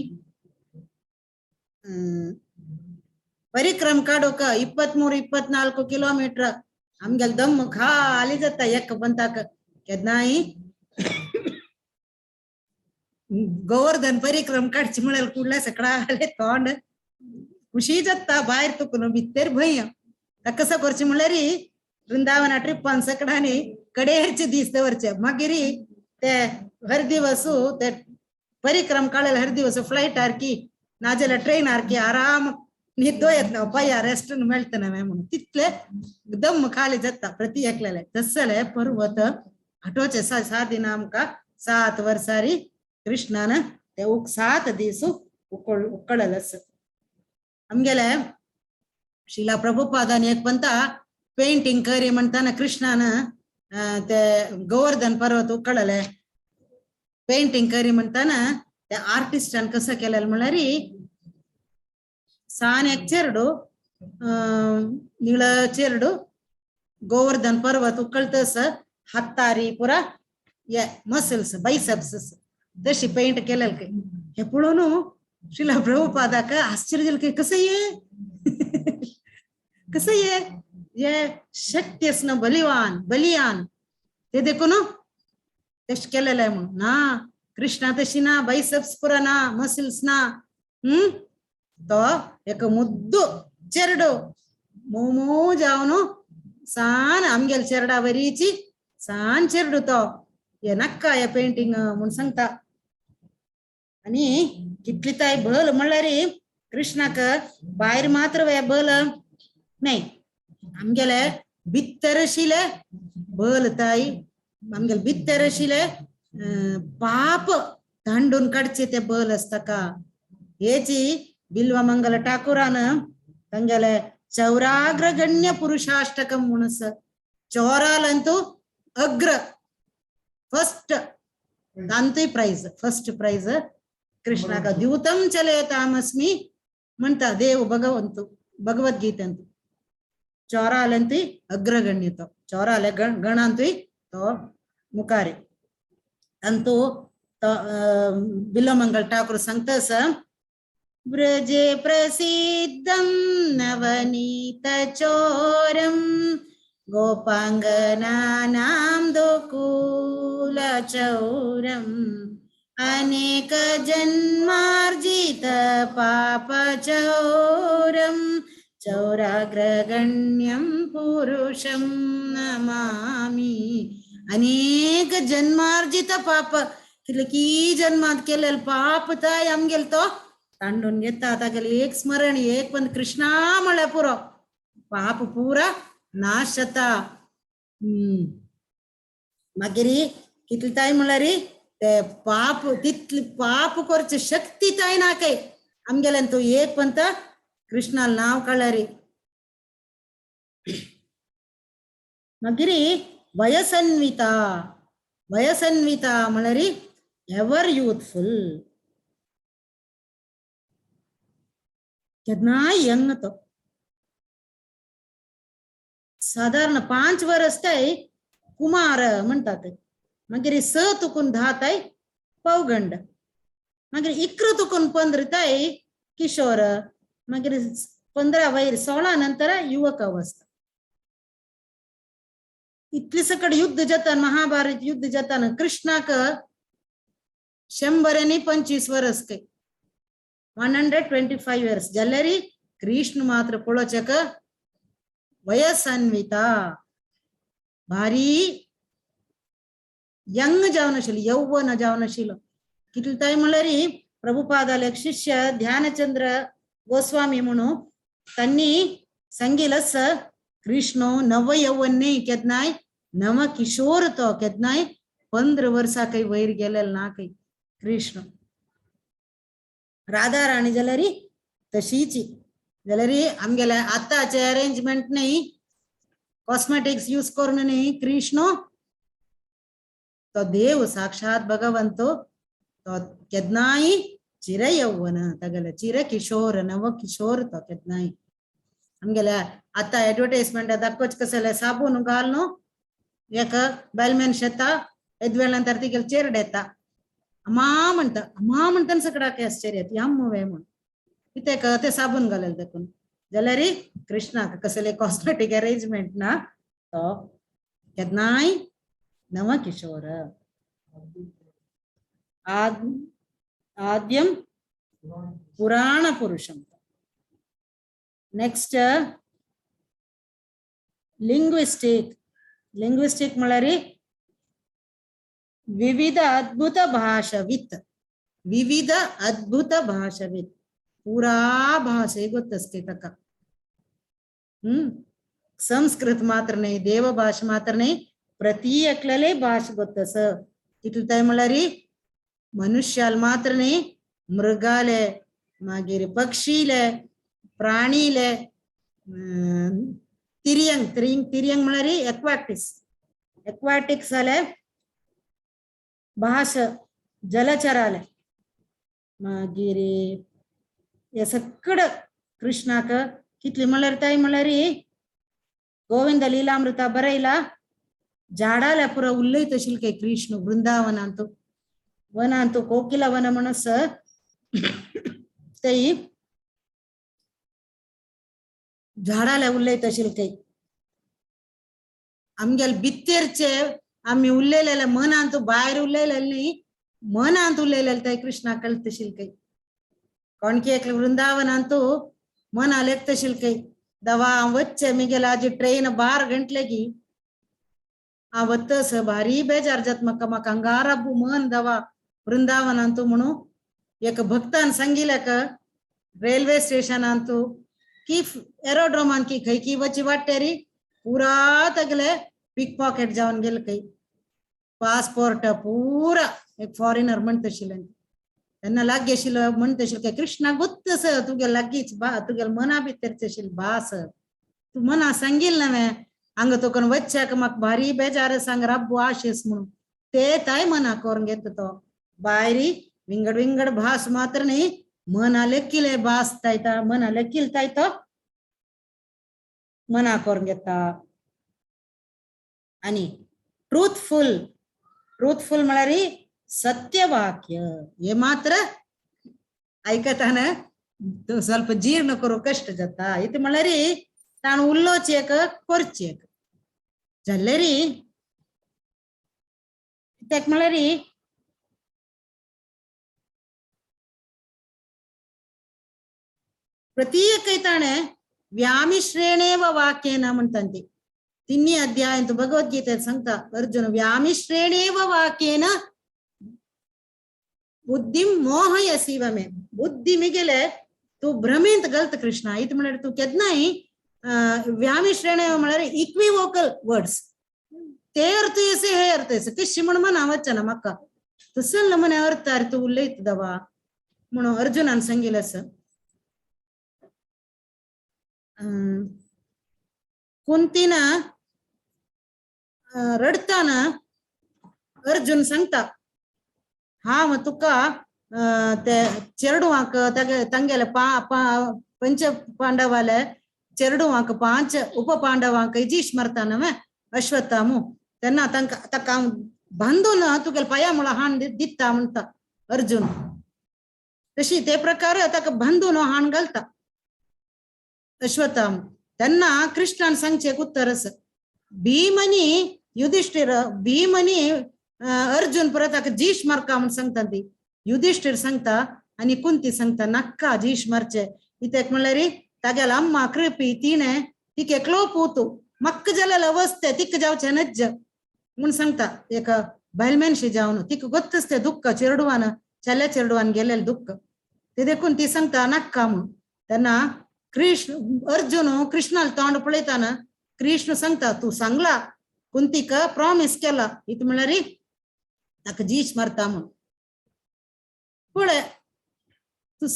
परिक्रम काडूक 23 24 ಕಿಲೋಮೀಟರ್ आमगेले दम खाली जाता एक ಬಂತಾಕ केन्नाय गोवर्धन परिक्रम काडची म्हळ्यार कुडल्या सकडाले तोंड खुशी जाता भायर तुका न्हू भितर भंय. ताका कसो करचें म्हणल्यार वृंदावना ट्रिपान सकडांनी कडेचे दीस दवरचे मागीर ते हर दिवस ते परिक्रम काडले हर दिवस फ्लायट सारकी नाजाल्यार ट्रेन सारकी आराम न्हिदो येतना पांया रेस्ट मेळटना म्हणून तितले दम खाली जाता प्रति एकल्याले. तसले पर्वत हटोवचे 7 दिना आमकां 7 वर्सारी कृष्णान ते 7 दीस उकळलस. आमगेले शिला प्रभुपादान एक पंता पेंटिंग करी म्हणताना कृष्णान ते गोवर्धन पर्वत उकळले पेंटिंग करी म्हणताना त्या आर्टिस्टान कसं केलेलं म्हणल्यार सान एक चेरडू निळ चेरडू गोवर्धन पर्वत उकळतस हातारी पुरा ये मसल्स बायसेप्स तशी पेंट केलेलं काय हे पळोवन शिला प्रभुपादाक आश्चर्य जालें कसं ये कसं ये ये शक्ती आसना बलिवान बलियान ते देखून तशें केलेलें म्हणून ना कृष्णा तशी ना बायसेप्स पुरा ना मसल्स ना तो एक मुद्दू चेरडू मोमो जावन सान आमगेले चेरडा वरीची सान चेरडू तो हे नाका हे पेंटिंग म्हूण सांगता. आनी कितली ताय बल म्हणल्यार कृष्णाक भायर मात्र हे बल न्हय आमगेले भितर आशिल्ले बल ताय आमगेले भितर आशिल्ले पाप तांडून काडचे ते बल आसता का. हेची बिल्वमंगल ठाकुरान तांगेले चौराग्रगण्य पुरुषाष्टकम म्हणून चोरालंतू अग्र फर्स्ट तांतूय प्राइज फर्स्ट प्राइज कृष्णाक द्यूतम चलयतामस्मि म्हणटा देव भगवंतु भगवद्गीतेंतु चोरालंतूय अग्रगण्य तो चोराले गणांतूय तो मुखारी अंतू तो बिल्वमंगल ठाकूर सांगता व्रजे प्रसिद्धं नवनीत चोरं गोपांगनानां दोकुल चौरं अनेक जन्मार्जित पाप चौरं चौराग्रगण्यं पुरुषं नमामि. अनेक जन्मार्जित पाप कितले की जन्मात केलेले पाप ताय आमगेले तो तांडून घेता तागेले एक स्मरण एक पण कृष्णा म्हळ्यार पुरो पाप पुरा नाश जाता. मागीर कितले ताय म्हणल्यार ते पाप तितली पाप करचे शक्ती ताय ना काय आमगेल्यान तो एक पंत कृष्णाल नांव काडल्यार. मागीर वयसन्विता वयसन्विता म्हणल्यार एवर युथफुल केन्नाय यंग तो साधारण 5 वर्स ताय कुमार म्हणटात. मागीर 6 तुकून 10 ताय पौगंड मागीर 11 तुकून 15 ताय किशोर मागीर 15 वयर 16 नंतर युवक अवस्था. इतली सकट युद्ध जाता महाभारत युद्ध जाता कृष्णाक 125 वर्स काय 125 इयर्स जाल्यार कृष्ण मात्र पळोवच्याक वयसन्विता भारी यंग जावन आशिल्लो यौवन जावन आशिल्लो. कितले ताय म्हणल्यार प्रभुपादाले एक शिष्य ध्यानचंद्र गोस्वामी म्हणून त्यांनी सांगितलंच कृष्ण नव यौवन न्ही केन्नाय नव किशोर तो केन्नाय 15 वर्सां काही वयर गेलेलो ना काही कृष्ण. राधा राणी जाल्यार तशीच. जाल्यार आमगेले आतांचे अरेंजमेंट न्ही, कॉस्मेटिक्स यूज करून न्ही, कृष्ण तो देव साक्षात भगवंतो तो केन्नाय चिर यौवन तागेले चिर किशोर नव किशोर तो केन्नाय. आमगेले आतां एडवर्टायजमेंट दाखोवच कसले साबून घाल न्हू एक बायल शेता येद नंतर तिगेले चेरड येता अम्मा म्हणटा, अम्मा म्हणटा सगळ्याक आश्चर्य अम्म वे म्हण कित्याक ते साबून घालेले देखून. जाल्यार कृष्णाक कसले कॉस्मेटीक अरेंजमेंट ना, तो केन्नाय नव किशोर. आद्यम पुराण पुरुषम. Next linguistic. लिंग्विस्टिक म्हळ्यार विविध अद्भुत भाषवित. विविध अद्भुत भाषवित पुरा भाषे ಗೊತ್ತಷ್ಟೇ ತಕ್ಕ. संस्कृत मात्र नाही, देव भाषा मात्र नाही, प्रति एकल्याले भाषा ಗೊತ್ತಸ. तितले म्हळ्यार मनुष्याल मात्र नाही, मृगाले, मागीर पक्षीले, प्राणीले, तिर्यंग, तिर्यंग तिर्यंग म्हळ्यार एक्वाटिक्स, एक्वाटिक्स आले भास, जलचराले, मागीर हे सगळं कृष्णाक कितली म्हळ्यार ताई म्हळ्यार गोविंद लीलामृता बरयला झाडाला पुरा उलयत आशिल्ले काय कृष्ण वृंदावनांत वनांत कोकिला वन म्हणस तई झाडाला उलयत आशिल्ले काय. आमगेले भित्तेरचे आमी उलयलेले मनांत भायर उलयलेले न्ही, मनांत उलयलेले ताई कृष्णाक कळत आशिल्ले काय. कोणकी एकले वृंदावनांत मना लेखत आशिल्ले काय दवा वच्चे मिगेले आजी ट्रेन 12 गंटलेगी आ वत्तस भारी बेजार जात म्हाका, म्हाका अंगाराबू मन दवा वृंदावनांत म्हणू एक भक्तान सांगिल्ले का रेल्वे स्टेशनांत की एरोड्रोमान की खंय की वची वाटेरी पुरा तगले पिक पॉकेट जावन गेले खंय, पासपोर्ट पुरा एक फॉरेनर म्हणत आशिल्ले तेन्ना लागीं आशिल्लो म्हणत आशिल्ले काय कृष्णा गुत्तस तुगे लागींच बा तुगेले मना भितरच आशिल्ले भास तूं मना सांगिल्लें नवें हांगा तुका वच्च्याक म्हाका भारी बेजार सांग रब्बू आशेस म्हणून ते ताय मना करून घेता तो भायरी विंगड विंगड भास मात्र न्ही मना लेखिले भास तायता मना लेखील ताय तो मना करून घेता. आनी ट्रूथफुल, ट्रूथफुल म्हळ्यार सत्यवाक्य हे मात्र आयकताना ಸ್ವಲ್ಪ ಜೀರ್ಣ करूं कश्ट जाता. इतलें म्हळ्यार ताण उलोवचें एक करचें एक जालें री. कित्याक म्हळ्यार प्रत्येक ताणें व्यामिश्रेणेव वाक्येन म्हणटा ती तिन्ही अध्यायांत भगवद्गीतेत सांगता अर्जुन व्यामिश्रेणेव वाक्येन बुद्धिं मोहयसीव मे बुद्धी मिगेले तूं भ्रमेंत गलत कृष्णा. इत म्हळ्यार तूं केन्नाय व्यामिश्रेणेव म्हळ्यार इक्विवोकल वर्ड्स ते अर्थ येसे हे अर्थ येसे कशी म्हण मना वचना म्हाका तसल नमुने अर्थार तूं उलयत दवा म्हणून अर्जुनान सांगिल्लें आसा. कुंतीन रडताना अर्जुन सांगता हांव तुका ते चेरडुवांक तांगेले पंच पांडवाले चेरडुवांक 5 उप पांडवांक इजीश मरता न्हय अश्वत्थामू तेन्ना तांकां ताका हांव बांदून तुगेले पांया मुळा हाण दिता म्हणटा अर्जुन. तशी ते प्रकार ताका बांदून हाण घालता अश्वत्थाम. तेन्ना कृष्णान सांगचें एक उत्तर आसा भीमनी युधिष्ठिर भीमनी अर्जुन परत ताका जीश मारका म्हूण सांगता ती युधिष्ठिर सांगता आनी कुंती सांगता नाका जीश मारचे कित्याक म्हणल्यार तागेले अम्मा कृपी तिणें तिका एकलो पूत म्हाका जालेले अवस्थे तिका जावचें नज्ज म्हूण सांगता. एक बायल मनशी जावन तिका गोत्तच तें दुख्ख चेरडुवान चल्या चेरडुवान गेलेलें दुख्ख ते देखून ती सांगता नाका म्हूण. तेन्ना कृष्ण अर्जुन कृष्णाल तोंड पळयताना कृष्ण सांगता तूं सांगला कुंतीक प्रॉमिस केला इत म्हणल्यार ताका जीश मारता म्हूण. पळय तूं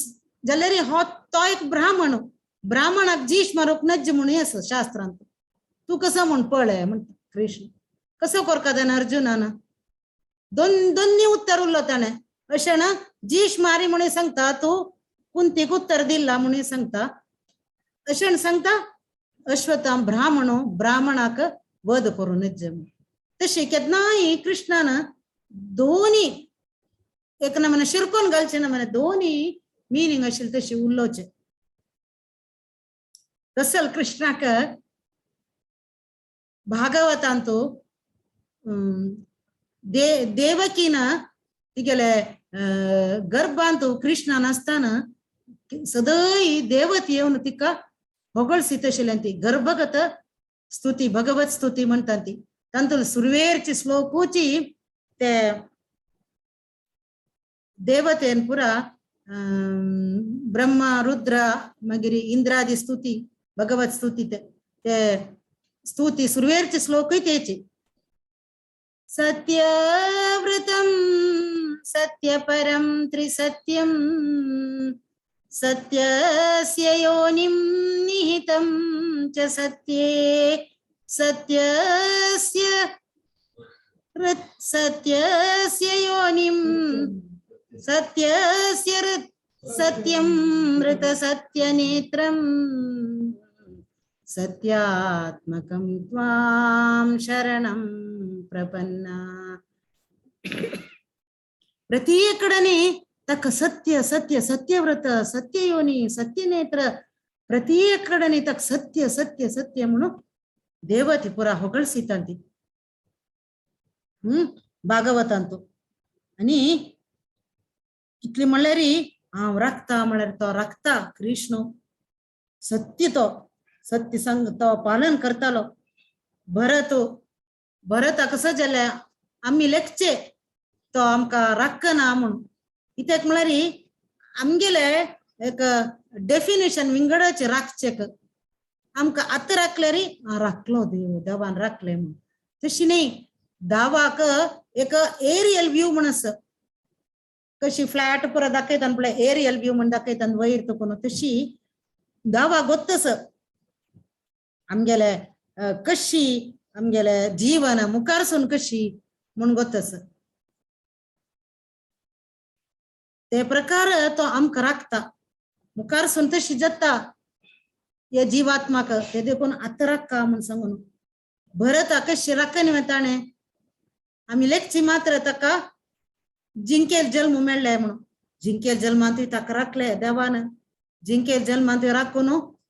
जाल्यार हो तो एक ब्राह्मण ब्राह्मणाक जीश मारूंक नज्ज म्हणून आसा शास्त्रांत. तूं कसो म्हूण पळय म्हणटा कृष्ण. कसो करका ताणें अर्जुनान दोन दोन्ही उत्तर उरलो ताणें. अशें ना जीश मारी म्हणून सांगता तूं कुंतीक उत्तर दिला म्हणून सांगता. अशें सांगता अश्वत्थाम ब्राह्मणो ब्राह्मणाक वध करूं नज्ज. तशी केन्नाय कृष्णान दोनी एक ना म्हणे शिरकोन घालचे ना म्हणे दोनी मिनींग आशिल्ले तशी उलोवचे. तसल कृष्णाक भागवतांतु देवकीन तिगेले गर्भांतु कृष्णान आसतना सदय देवत येवन तिका होगळसीत आशिल्ल्यान ती गर्भगत स्तुती भगवत स्तुती म्हणटा ती. तातूंत सुरवेरची श्लोकूची ते देवतेन पुरा ब्रह्मा रुद्र मागीर इंद्रादी स्तुती भगवत स्तुती ते स्तुती सुरवेरचे श्लोकूय तेची. सत्यव्रतं सत्यपरं त्रिसत्यं सत्यस्य योनिं निहितं च सत्ये सत्यस्य सत्यस्य योनिं सत्यस्य सत्यं ऋत सत्यनेत्रं सत्यात्मकं त्वां शरणं प्रपन्ना. प्रत्येकडने तक सत्य सत्य सत्यव्रत सत्ययोनी सत्यनेत्र प्रत्येकडने तक सत्य सत्य सत्य म्हणून देवती पुरा होगळसीतांती भागवतांतु. आणि कितली म्हणल्यार हांव राखता म्हणल्यार तो राखता कृष्ण सत्य तो सत्य संग तो पालन करतालो. भरत भरता कसो जाल्यार आमी लेखचे तो आमकां राखना म्हूण. कित्याक म्हळ्यार आमगेले एक डेफिनेशन विंगडाचे राखचेक आमकां आतां राखल्यार राखलो देव देवान राखले म्हूण. तशी न्ही दावाक एक एरियल व्यू म्हण आसा. कशी फ्लॅट पुरा दाखयता पळय एरियल व्यू म्हण दाखयता वयर तुका तशी दावा गोत्तस आमगेले कशी आमगेले जीवन मुखारसून कशी म्हूण गोत्तस. ते प्रकार तो आमकां राखता मुखारसून तशी जाता हे जीवात्माक ते देखून आतां राखा म्हूण सांगून. भरता कशी राखनी ताणें आमी लेखची मात्र ताका जिंकेल जल्म मेळ्ळे म्हणून. जिंकेल जल्मांतूय ताका राखले देवान. जिंकेल जल्मांतूय राखून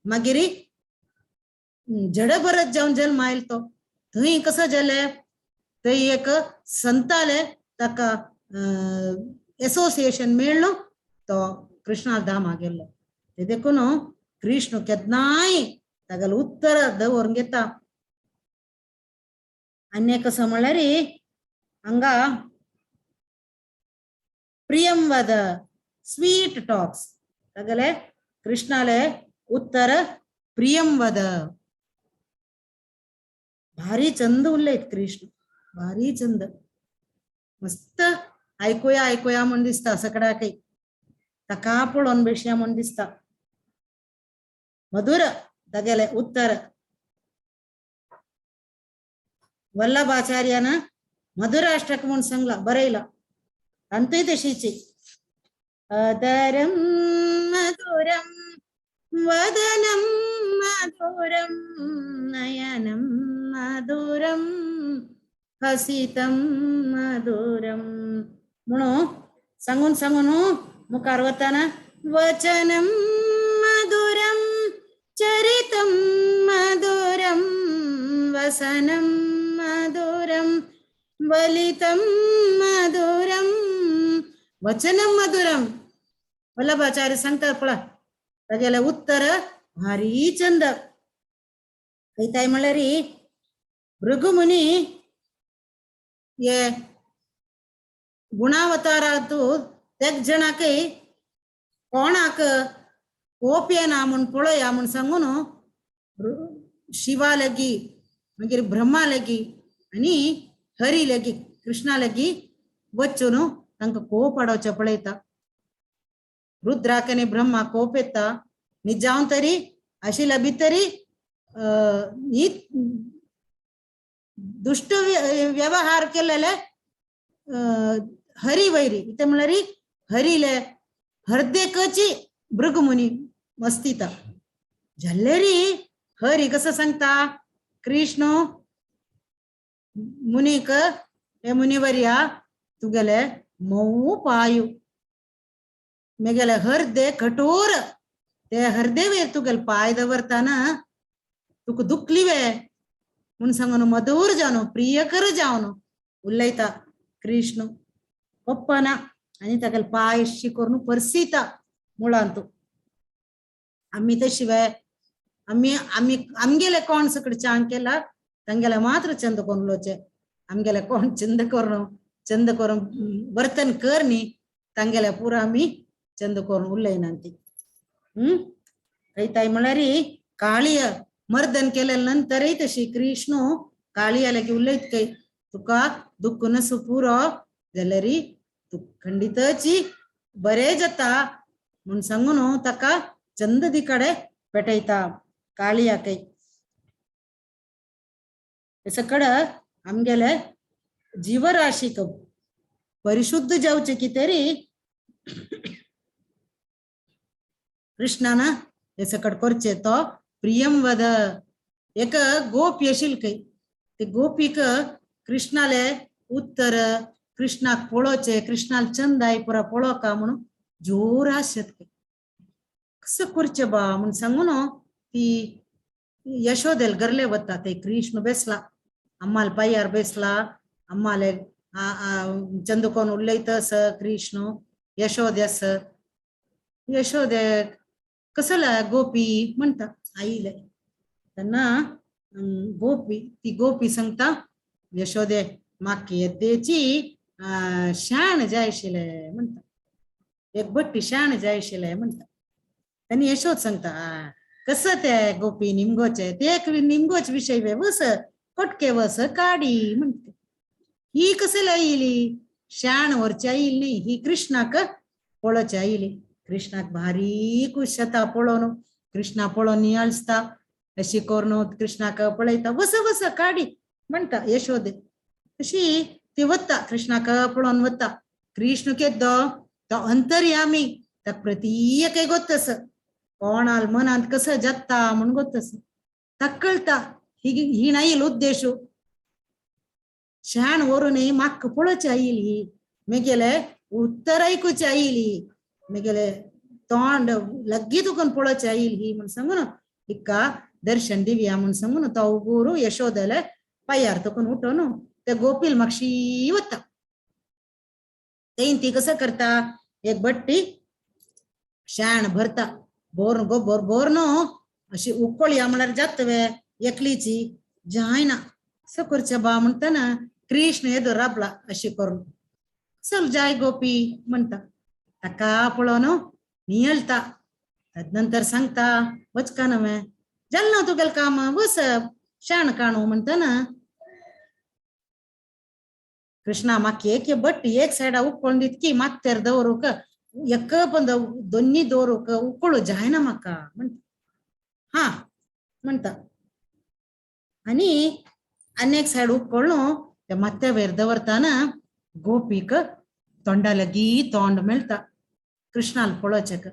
मागीर जड भरत जावन जल्म आयल तो थंय कसो जाले थंय एक संताले ताका एसोसिएशन मेळ्ळो तो कृष्णा धामा गेल्लो. ते देखून कृष्ण केन्नाय तागेलो उत्तर दवरून घेता. आनी कसो म्हणल्यार हांगा प्रियंवद स्वीट टॉक्स तागेले कृष्णाले उत्तर प्रियंवद. भारी चंद उलयत कृष्ण भारी चंद मस्त आयकुया आयकुया म्हूण दिसता सगळ्याकय ताका पळोवन बेशया म्हूण दिसता. मधुर तागेले उत्तर. वल्लभाचार्यान मधुराष्टक म्हूण सांगला बरयला तांतूय तशीची. अदरं मधुरं वदनं मधुरं नयनं मधुरं हसितं मधुरं म्हणून सांगून सांगून मुखार वतना वचनं मधुरं चरितं मधुरं वसनं मधुरं वलितं मधुरं वचनं मधुरं. वल्लभाचार्य सांगतात पळय तागेलें उत्तर भारी चंद. खंयताय म्हणल्यार भृगुमुनी हे गुणावतारांतु तेग जणाकय कोणाक कोप येना म्हूण पळया म्हूण सांगून शिवा लागी मागीर ब्रह्मा लागी आनी हरी लागी कृष्णा लागी वचून तांकां कोप हाडोवचें पळयता. रुद्राक आनी ब्रह्मा कोप येता निजावन तरी आशिल्ल्या भितरी ही दुश्ट व्यवहार केलेले हरी वैरी इथे म्हणल्यार हरिले हरदेकची भृगमुनी मस्तीता जाल्लेरी हरी कसं सांगता कृष्ण मुनीक हे मुनिवर्या तुगेले मोव पायु मेगेले हरदे कठोर ते हरदे वयर तुगेले पाय दवरताना तुका दुखली वे म्हूण सांगून मधुर जावन प्रियकर जावन उलयता कृष्ण पप्पना आनी तागेले पाय अशी करून परसिता मुळांत. आमी तशी आमी आमी आमगेले कोण सकड चांग केला तांगेले मात्र चंद करून उलोवचे आमगेले कोण चंद करून चंद करून वर्तन कर न्ही तांगेले पुरा आमी चंद करून उलयना ती. कयताय म्हळ्यार काळीय मर्दन केले नंतरय तशी कृष्ण काळिया लागी उलयत काय तुका दुःख नसू पुरो जाल्यार तूं खंडितची बरें जाता म्हूण सांगून ताका चंद दिकडे पेटयता काळियाकय. सकड आमगेले जीवराशीक परिशुद्ध जावचे कितें कृष्णान हे सकड करचे तो प्रियम वद. एक गोपी आशिल्ली खंय ते गोपीक कृष्णाले उत्तर कृष्णाक पळोवचे कृष्णाल चंद I पुरा पळोवका म्हणून जोर आशेत खंय कसं करचें बा म्हूण सांगून ती यशोदेल गरले वता ते कृष्ण बेसला अम्माल पायार बेसला अम्माले चंदकोन उलयत आस कृष्ण यशोदे आस यशोदे कसला गोपी म्हणटा आईले तेन्ना गोपी ती गोपी सांगता यशोदे म्हाका येद्देची शाण जाय आशिल्लें म्हणटा एक बट्टी शाण जाय आशिल्लें म्हणटा. तेन्ना यशोद सांगता कसं ते गोपी निमगोचे ते एक निमगोच विशय वे वस कोटके वस काडी म्हणटा. ही कसली आयली शाण व्हरची आयली न्ही ही कृष्णाक पळोवची आयली. कृष्णाक भारी खूश जाता पळोवन कृष्णा पळोवन नियाळसता अशी करून कृष्णाक पळयता वस वस काडी म्हणटा यशोदे. अशी ती वता कृष्णाक पळोवन वता. कृष्ण केद्दो तो अंतर्यामी ताका प्रत्येक गोत्तस कोणाल मनांत कसं जाता म्हूण गोत्तस ताका कळटा ही ही नाईल उद्देश शाण व्हरून म्हाका पळोवची आयली ही मेगेले उत्तर आयकुची आयली मेगेले तोंड लग्गी तुकून पळोवची आयली ही म्हूण सांगून हिका दर्शन दिवया म्हूण सांगून तो गुरू यशोदेले पायार तुकून उठोन ते गोपील मातशी वता. तें ती कसं करता एक बट्टी शाण भरता बोर गोबोर बोर न्हू अशी उकळया म्हळ्यार जाता वे एकलीची जायना असं करचें बा म्हणटाना कृष्ण येदो राबला अशी करून चल जाय गोपी म्हणटा. ताका पळोवन नियळटा तदनंतर सांगता वचका नवें जालें ना तुगेलें काम वस शाण काणू म्हणटाना कृष्णा म्हाका एक बट्टी एक सायडा उकळून दितकी मात्तेर दवरूंक एक पण दोन्ही दवरूंक उकळू जायना म्हाका म्हणटा. हा म्हणटा आनी आनी एक सायड उकळून त्या माथ्या वयर दवरताना गोपीक तोंडा लागीं तोंड मेळटा कृष्णाल पळोवचेक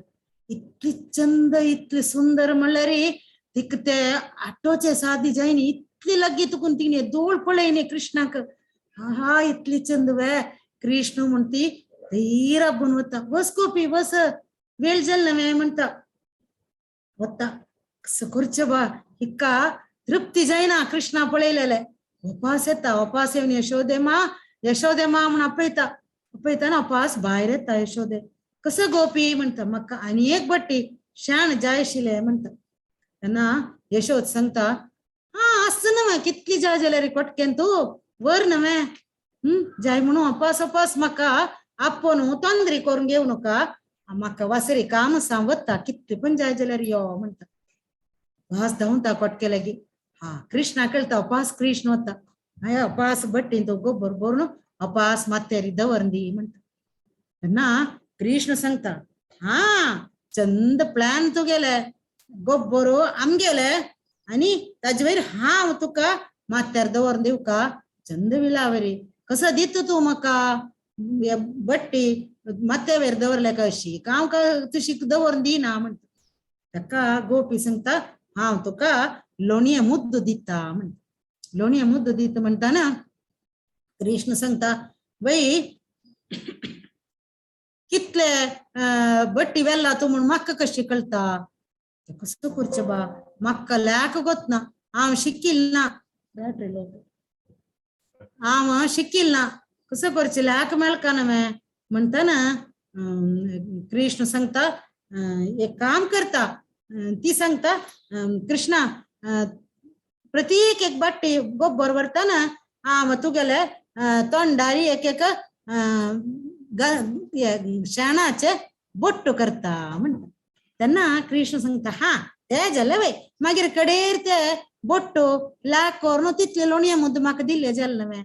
इतली चंद इतली सुंदर म्हणल्यार तिका ते आटोचे सादी जायनी इतली लागीं तुकून तिणे दोळ पळयनी कृष्णाक हा इतली चंद वे कृष्ण म्हणती धैर राबून वता बस गोपी बस वेळ जाल नवे म्हणटा वता कसं करचें बा हिका तृप्ती जायना कृष्णा पळयलेले उपास येता उपास येवन यशोदे मा यशोदे मा म्हूण आपयता आपयतना उपास भायर येता यशोदे कसं गोपी म्हणटा म्हाका आनी एक बट्टी शाण जाय आशिल्लें म्हणटा. तेन्ना यशोद सांगता हा आसता न्हय कितली जाय जाल्यार कोटकेन तूं वर नवें जाय म्हणून अपास अपास म्हाका आपोवन तोंदरी करून घेवं नाका म्हाका वासरी काम आसा वता कितली पण जाय जाल्यार यो म्हणटा. वास धांवता कोटके लागीं हा कृष्णा कळटा अपास कृष्ण वता हय अपास बट्टीन तो गोबर भरून अपास माथ्यारी दवर दी म्हणटा. तेन्ना कृष्ण सांगता हा चंद प्लॅन तुगेले गोब्बरो आमगेले आनी ताजे वयर हांव तुका माथ्यार दवरून दिवका चंद विलावरी कसो दिता तूं म्हाका बट्टी माथ्या वयर दवरल्या काय अशी हांव काय तशी दवरून दिना म्हणटा. ताका गोपी सांगता हांव तुका लोणये मुद्दो दिता म्हणटा. लोणये मुद्दो दिता म्हणटाना कृष्ण सांगता बाई कितले बट्टी वेल्ला तूं म्हूण म्हाका कशी कळटा. कसो करचें बा म्हाका लॅक गोतना हांव शिकिल ना बॅटरी लो हांव शिकिल ना कसो करचें लॅक मेळका न्हय म्हणटाना कृष्ण सांगता एक काम करता. ती सांगता कृष्णा प्रत्येक एक बट्टी गोब्बर व्हरतना हांव तुगेले तोंडारी एक एक शेणाचे बोट्टू करता म्हणटा. तेन्ना कृष्ण सांगता हा ते जालें वय मागीर कडेर ते बोट्टू लाक करून तितले लोणये मुद्द म्हाका दिल्ले जालें न्हय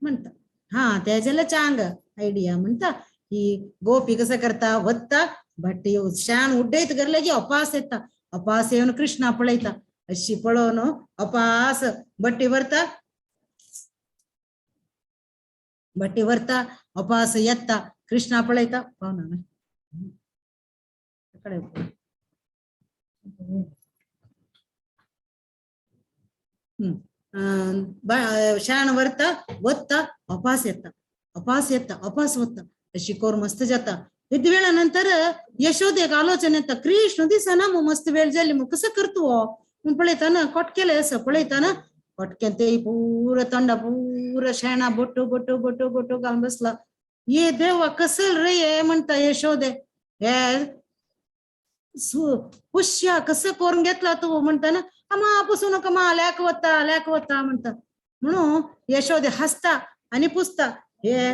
म्हणटा. हा ते जालें चांग आयडिया म्हणटा. ही गोपी कसं करता वत्ता भट्टी शेण उड्डयत करले की अपास येता. अपास येवन कृष्णा पळयता अशी पळोवन अपास भट्टी व्हरता भट्टी व्हरता अपास येता कृष्णा पळयता पावना कडे शेण व्हरता वत्ता अपास येता अपास येता अपास वता अशी करून मस्त जाता. येते वेळा नंतर यशोदेक आलोचन येता कृष्ण दिसना मग मस्त वेळ जाली मग कसं करतो हो म्हूण पळयताना कोटकेले आसा पळयताना कोटक्यान ते पुरा तोंडा पुरा शेणा बोटो बोटो बोटो बोटो घालून बसला. ये देवा कसल रे हे म्हणटा यशोदे हे पुष्या कसं करून घेतला तू म्हणताना मा पुसू नका मा लॅक वता लॅक वता म्हणटा. म्हणून यशोदे हसता आनी पुसता हे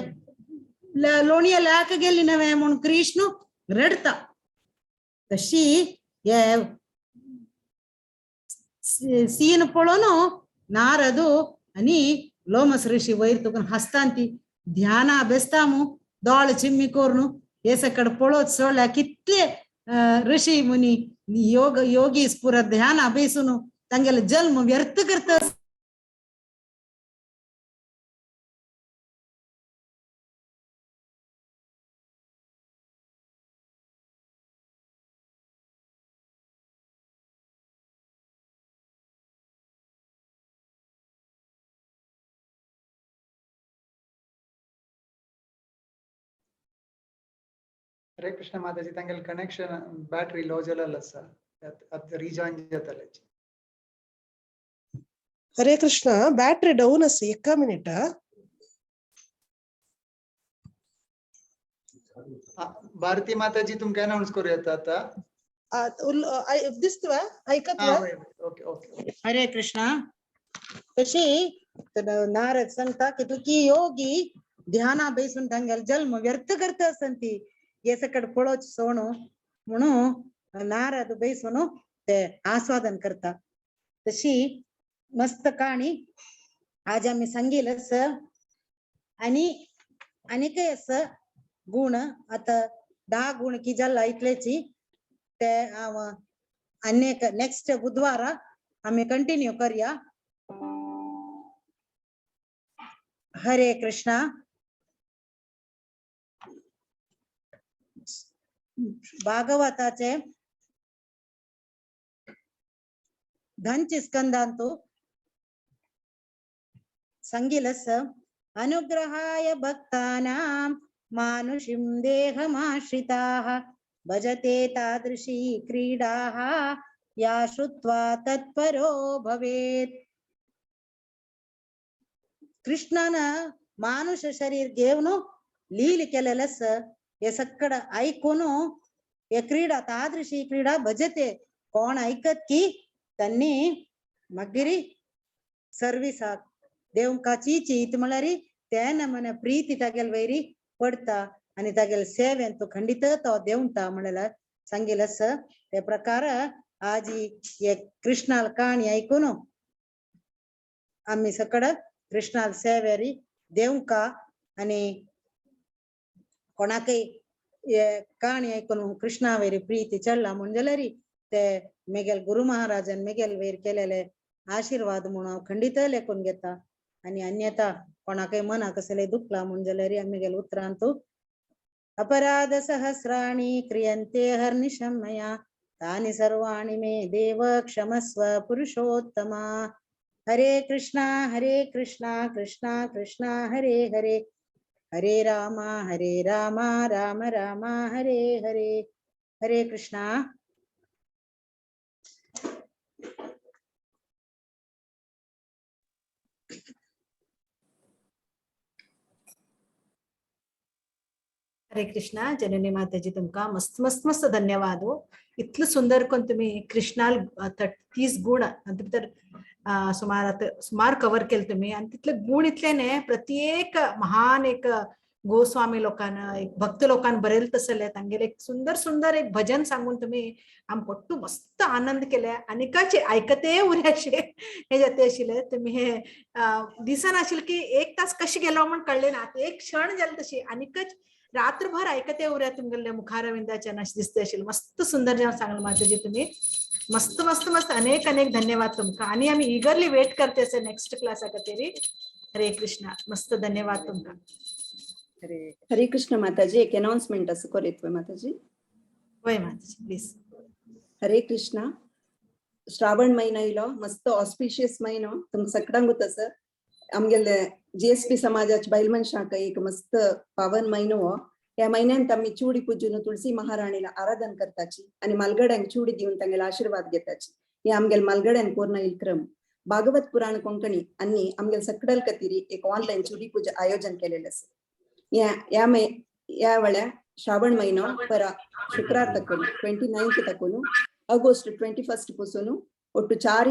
लोणये लॅक गेली नव्हे म्हणून कृष्ण रडता. तशी हे सीन पळोवन नारदू आनी लोमस ऋषी वयर तुका हसता ती ध्याना बेसता दोळ चिम्मी करून हे सकड पळोवत सोडल्या कितले ऋषी मुनी योग योगी पुरा ध्यान अभ्यासून तांगेले जन्म व्यर्थ करता. हरे कृष्ण माताजी तांगेले कनेक्शन बॅटरी लो जालेलो आसा आतां रिजॉइन जातले. हरे कृष्ण बॅटरी डाऊन आसा एका मिनिट. भारती माताजी तुमकां अनाउन्स करूं येता आतां. दिसतवा ऐकत. Okay okay. हरे कृष्ण. तशी नारद सांगता की तुकी योगी ध्याना बेसून तांगेले जन्म व्यर्थ करता आसता हे सकट पळोवचें सोणू म्हणून नारद बेसून ते आस्वादन करता. तशी मस्त काणी आज आमी सांगील आसा. आनी आनीकय आसा गुण आतां 10 गुण की जाला इतलेची ते हांव आनी नेक्स्ट बुधवारा आमी कंटिन्यू करया. हरे कृष्णा. भागवताचे धनची स्कंदांतु सांगिलस अनुग्रहाय भक्तानां मानुषीं देहमाश्रिताः भजते तादृशी क्रीडाः या श्रुत्वा तत्परो भवेत्. कृष्णान मानुष शरीर घेवन लील केलेलस हे सक्कड ऐकून हे क्रीडा तादृशी क्रीडा भजते कोण ऐकत की त्यांनी मागीर सर्विसाक देवका चीची इत म्हळ्यार तेन्ना मन प्रीती तागेल वैरी पडता आनी तागेल सेवेन तो खंडित तो देवता म्हणल्यार सांगेल आसा. ते प्रकार आजी हे कृष्णाल काणी ऐकून आमी सकड कृष्णाल सेवेरी देवका आनी कोणाकय हे काणी ऐकून कृष्णा वयरी प्रीती चडला म्हूण जाल्यार ते मेगेल गुरु महाराजान मेगेल वयर केलेले आशिर्वाद म्हणून हांव खंडीत लेखून घेता. आनी अन्यथा कोणाकय मनाक कसलें दुखला म्हूण जाल्यार आमी उतरान तूं अपराध सहस्राणि क्रियन्ते हर्निशं मया तानि सर्वाणि मे देव क्षमस्व पुरुषोत्तमा. हरे कृष्णा हरे कृष्णा कृष्णा कृष्णा हरे हरे, हरे राम हरे राम राम राम हरे हरे. हरे कृष्णा. हरे कृष्णा. जननी माताजी तुमका मस्त मस्त मस्त धन्यवाद हो. इतलं सुंदर करून तुम्ही कृष्णाल 30 गुण आणि भितर सुमार आता सुमार कवर केले तुम्ही. आणि तितले गुण इतले न्ही, प्रत्येक महान एक गोस्वामी लोकांना एक भक्त लोकांना बरेल तसले तांगेले एक सुंदर सुंदर एक भजन सांगून तुम्ही आमकां ಒಟ್ಟು मस्त आनंद केले. आनिकाचे आयकते उरे अशे हे जाते आशिल्ले तुम्ही. हे दिसनाशिल्लें की एक तास कशें गेलो म्हण कळ्ळें ना, एक क्षण जाले तशी. आनिकच रात्रभर ऐकते उऱ्या तुमगेले मुखारविंदाच्या अशें दिसते आशिल्लें. मस्त सुंदर जेवण सांगलें माताजी तुम्ही. मस्त मस्त मस्त अनेक अनेक धन्यवाद तुमका. आणि आम्ही इगरली वेट करते असे नेक्स्ट क्लासा खातीर. हरे कृष्णा. मस्त धन्यवाद तुमका. हरे हरे कृष्ण माताजी, एक अनाउन्समेंट असं करीत माताजी. वय माताजी प्लीज. हरे कृष्णा. श्रावण महिना इलो, मस्त ऑस्पिशियस महिनो तुमकां सगळ्यांकूच आसा. आमगेले जीएसपी समाजाच्या बायल मनशांक एक मस्त पावन महिनो हो. ह्या महिन्यांत आमी चुडी पुजून तुळसी महाराणीला आराधन करताची आणि मालगड्यांक चुडी दिवन तांगेले आशीर्वाद घेताची. हे आमगेले मालगड्यान कोर्ण येईल क्रम. भागवत पुराण कोंकणी आणि आमगेले सकडल कतिरी एक ऑनलाईन चुडी पूजा आयोजन केलेलं आसा. या या या वेळा श्रावण महिनो परा शुक्रार तकून 29 तकून ऑगस्ट 21 पासून ಒಟ್ಟು 4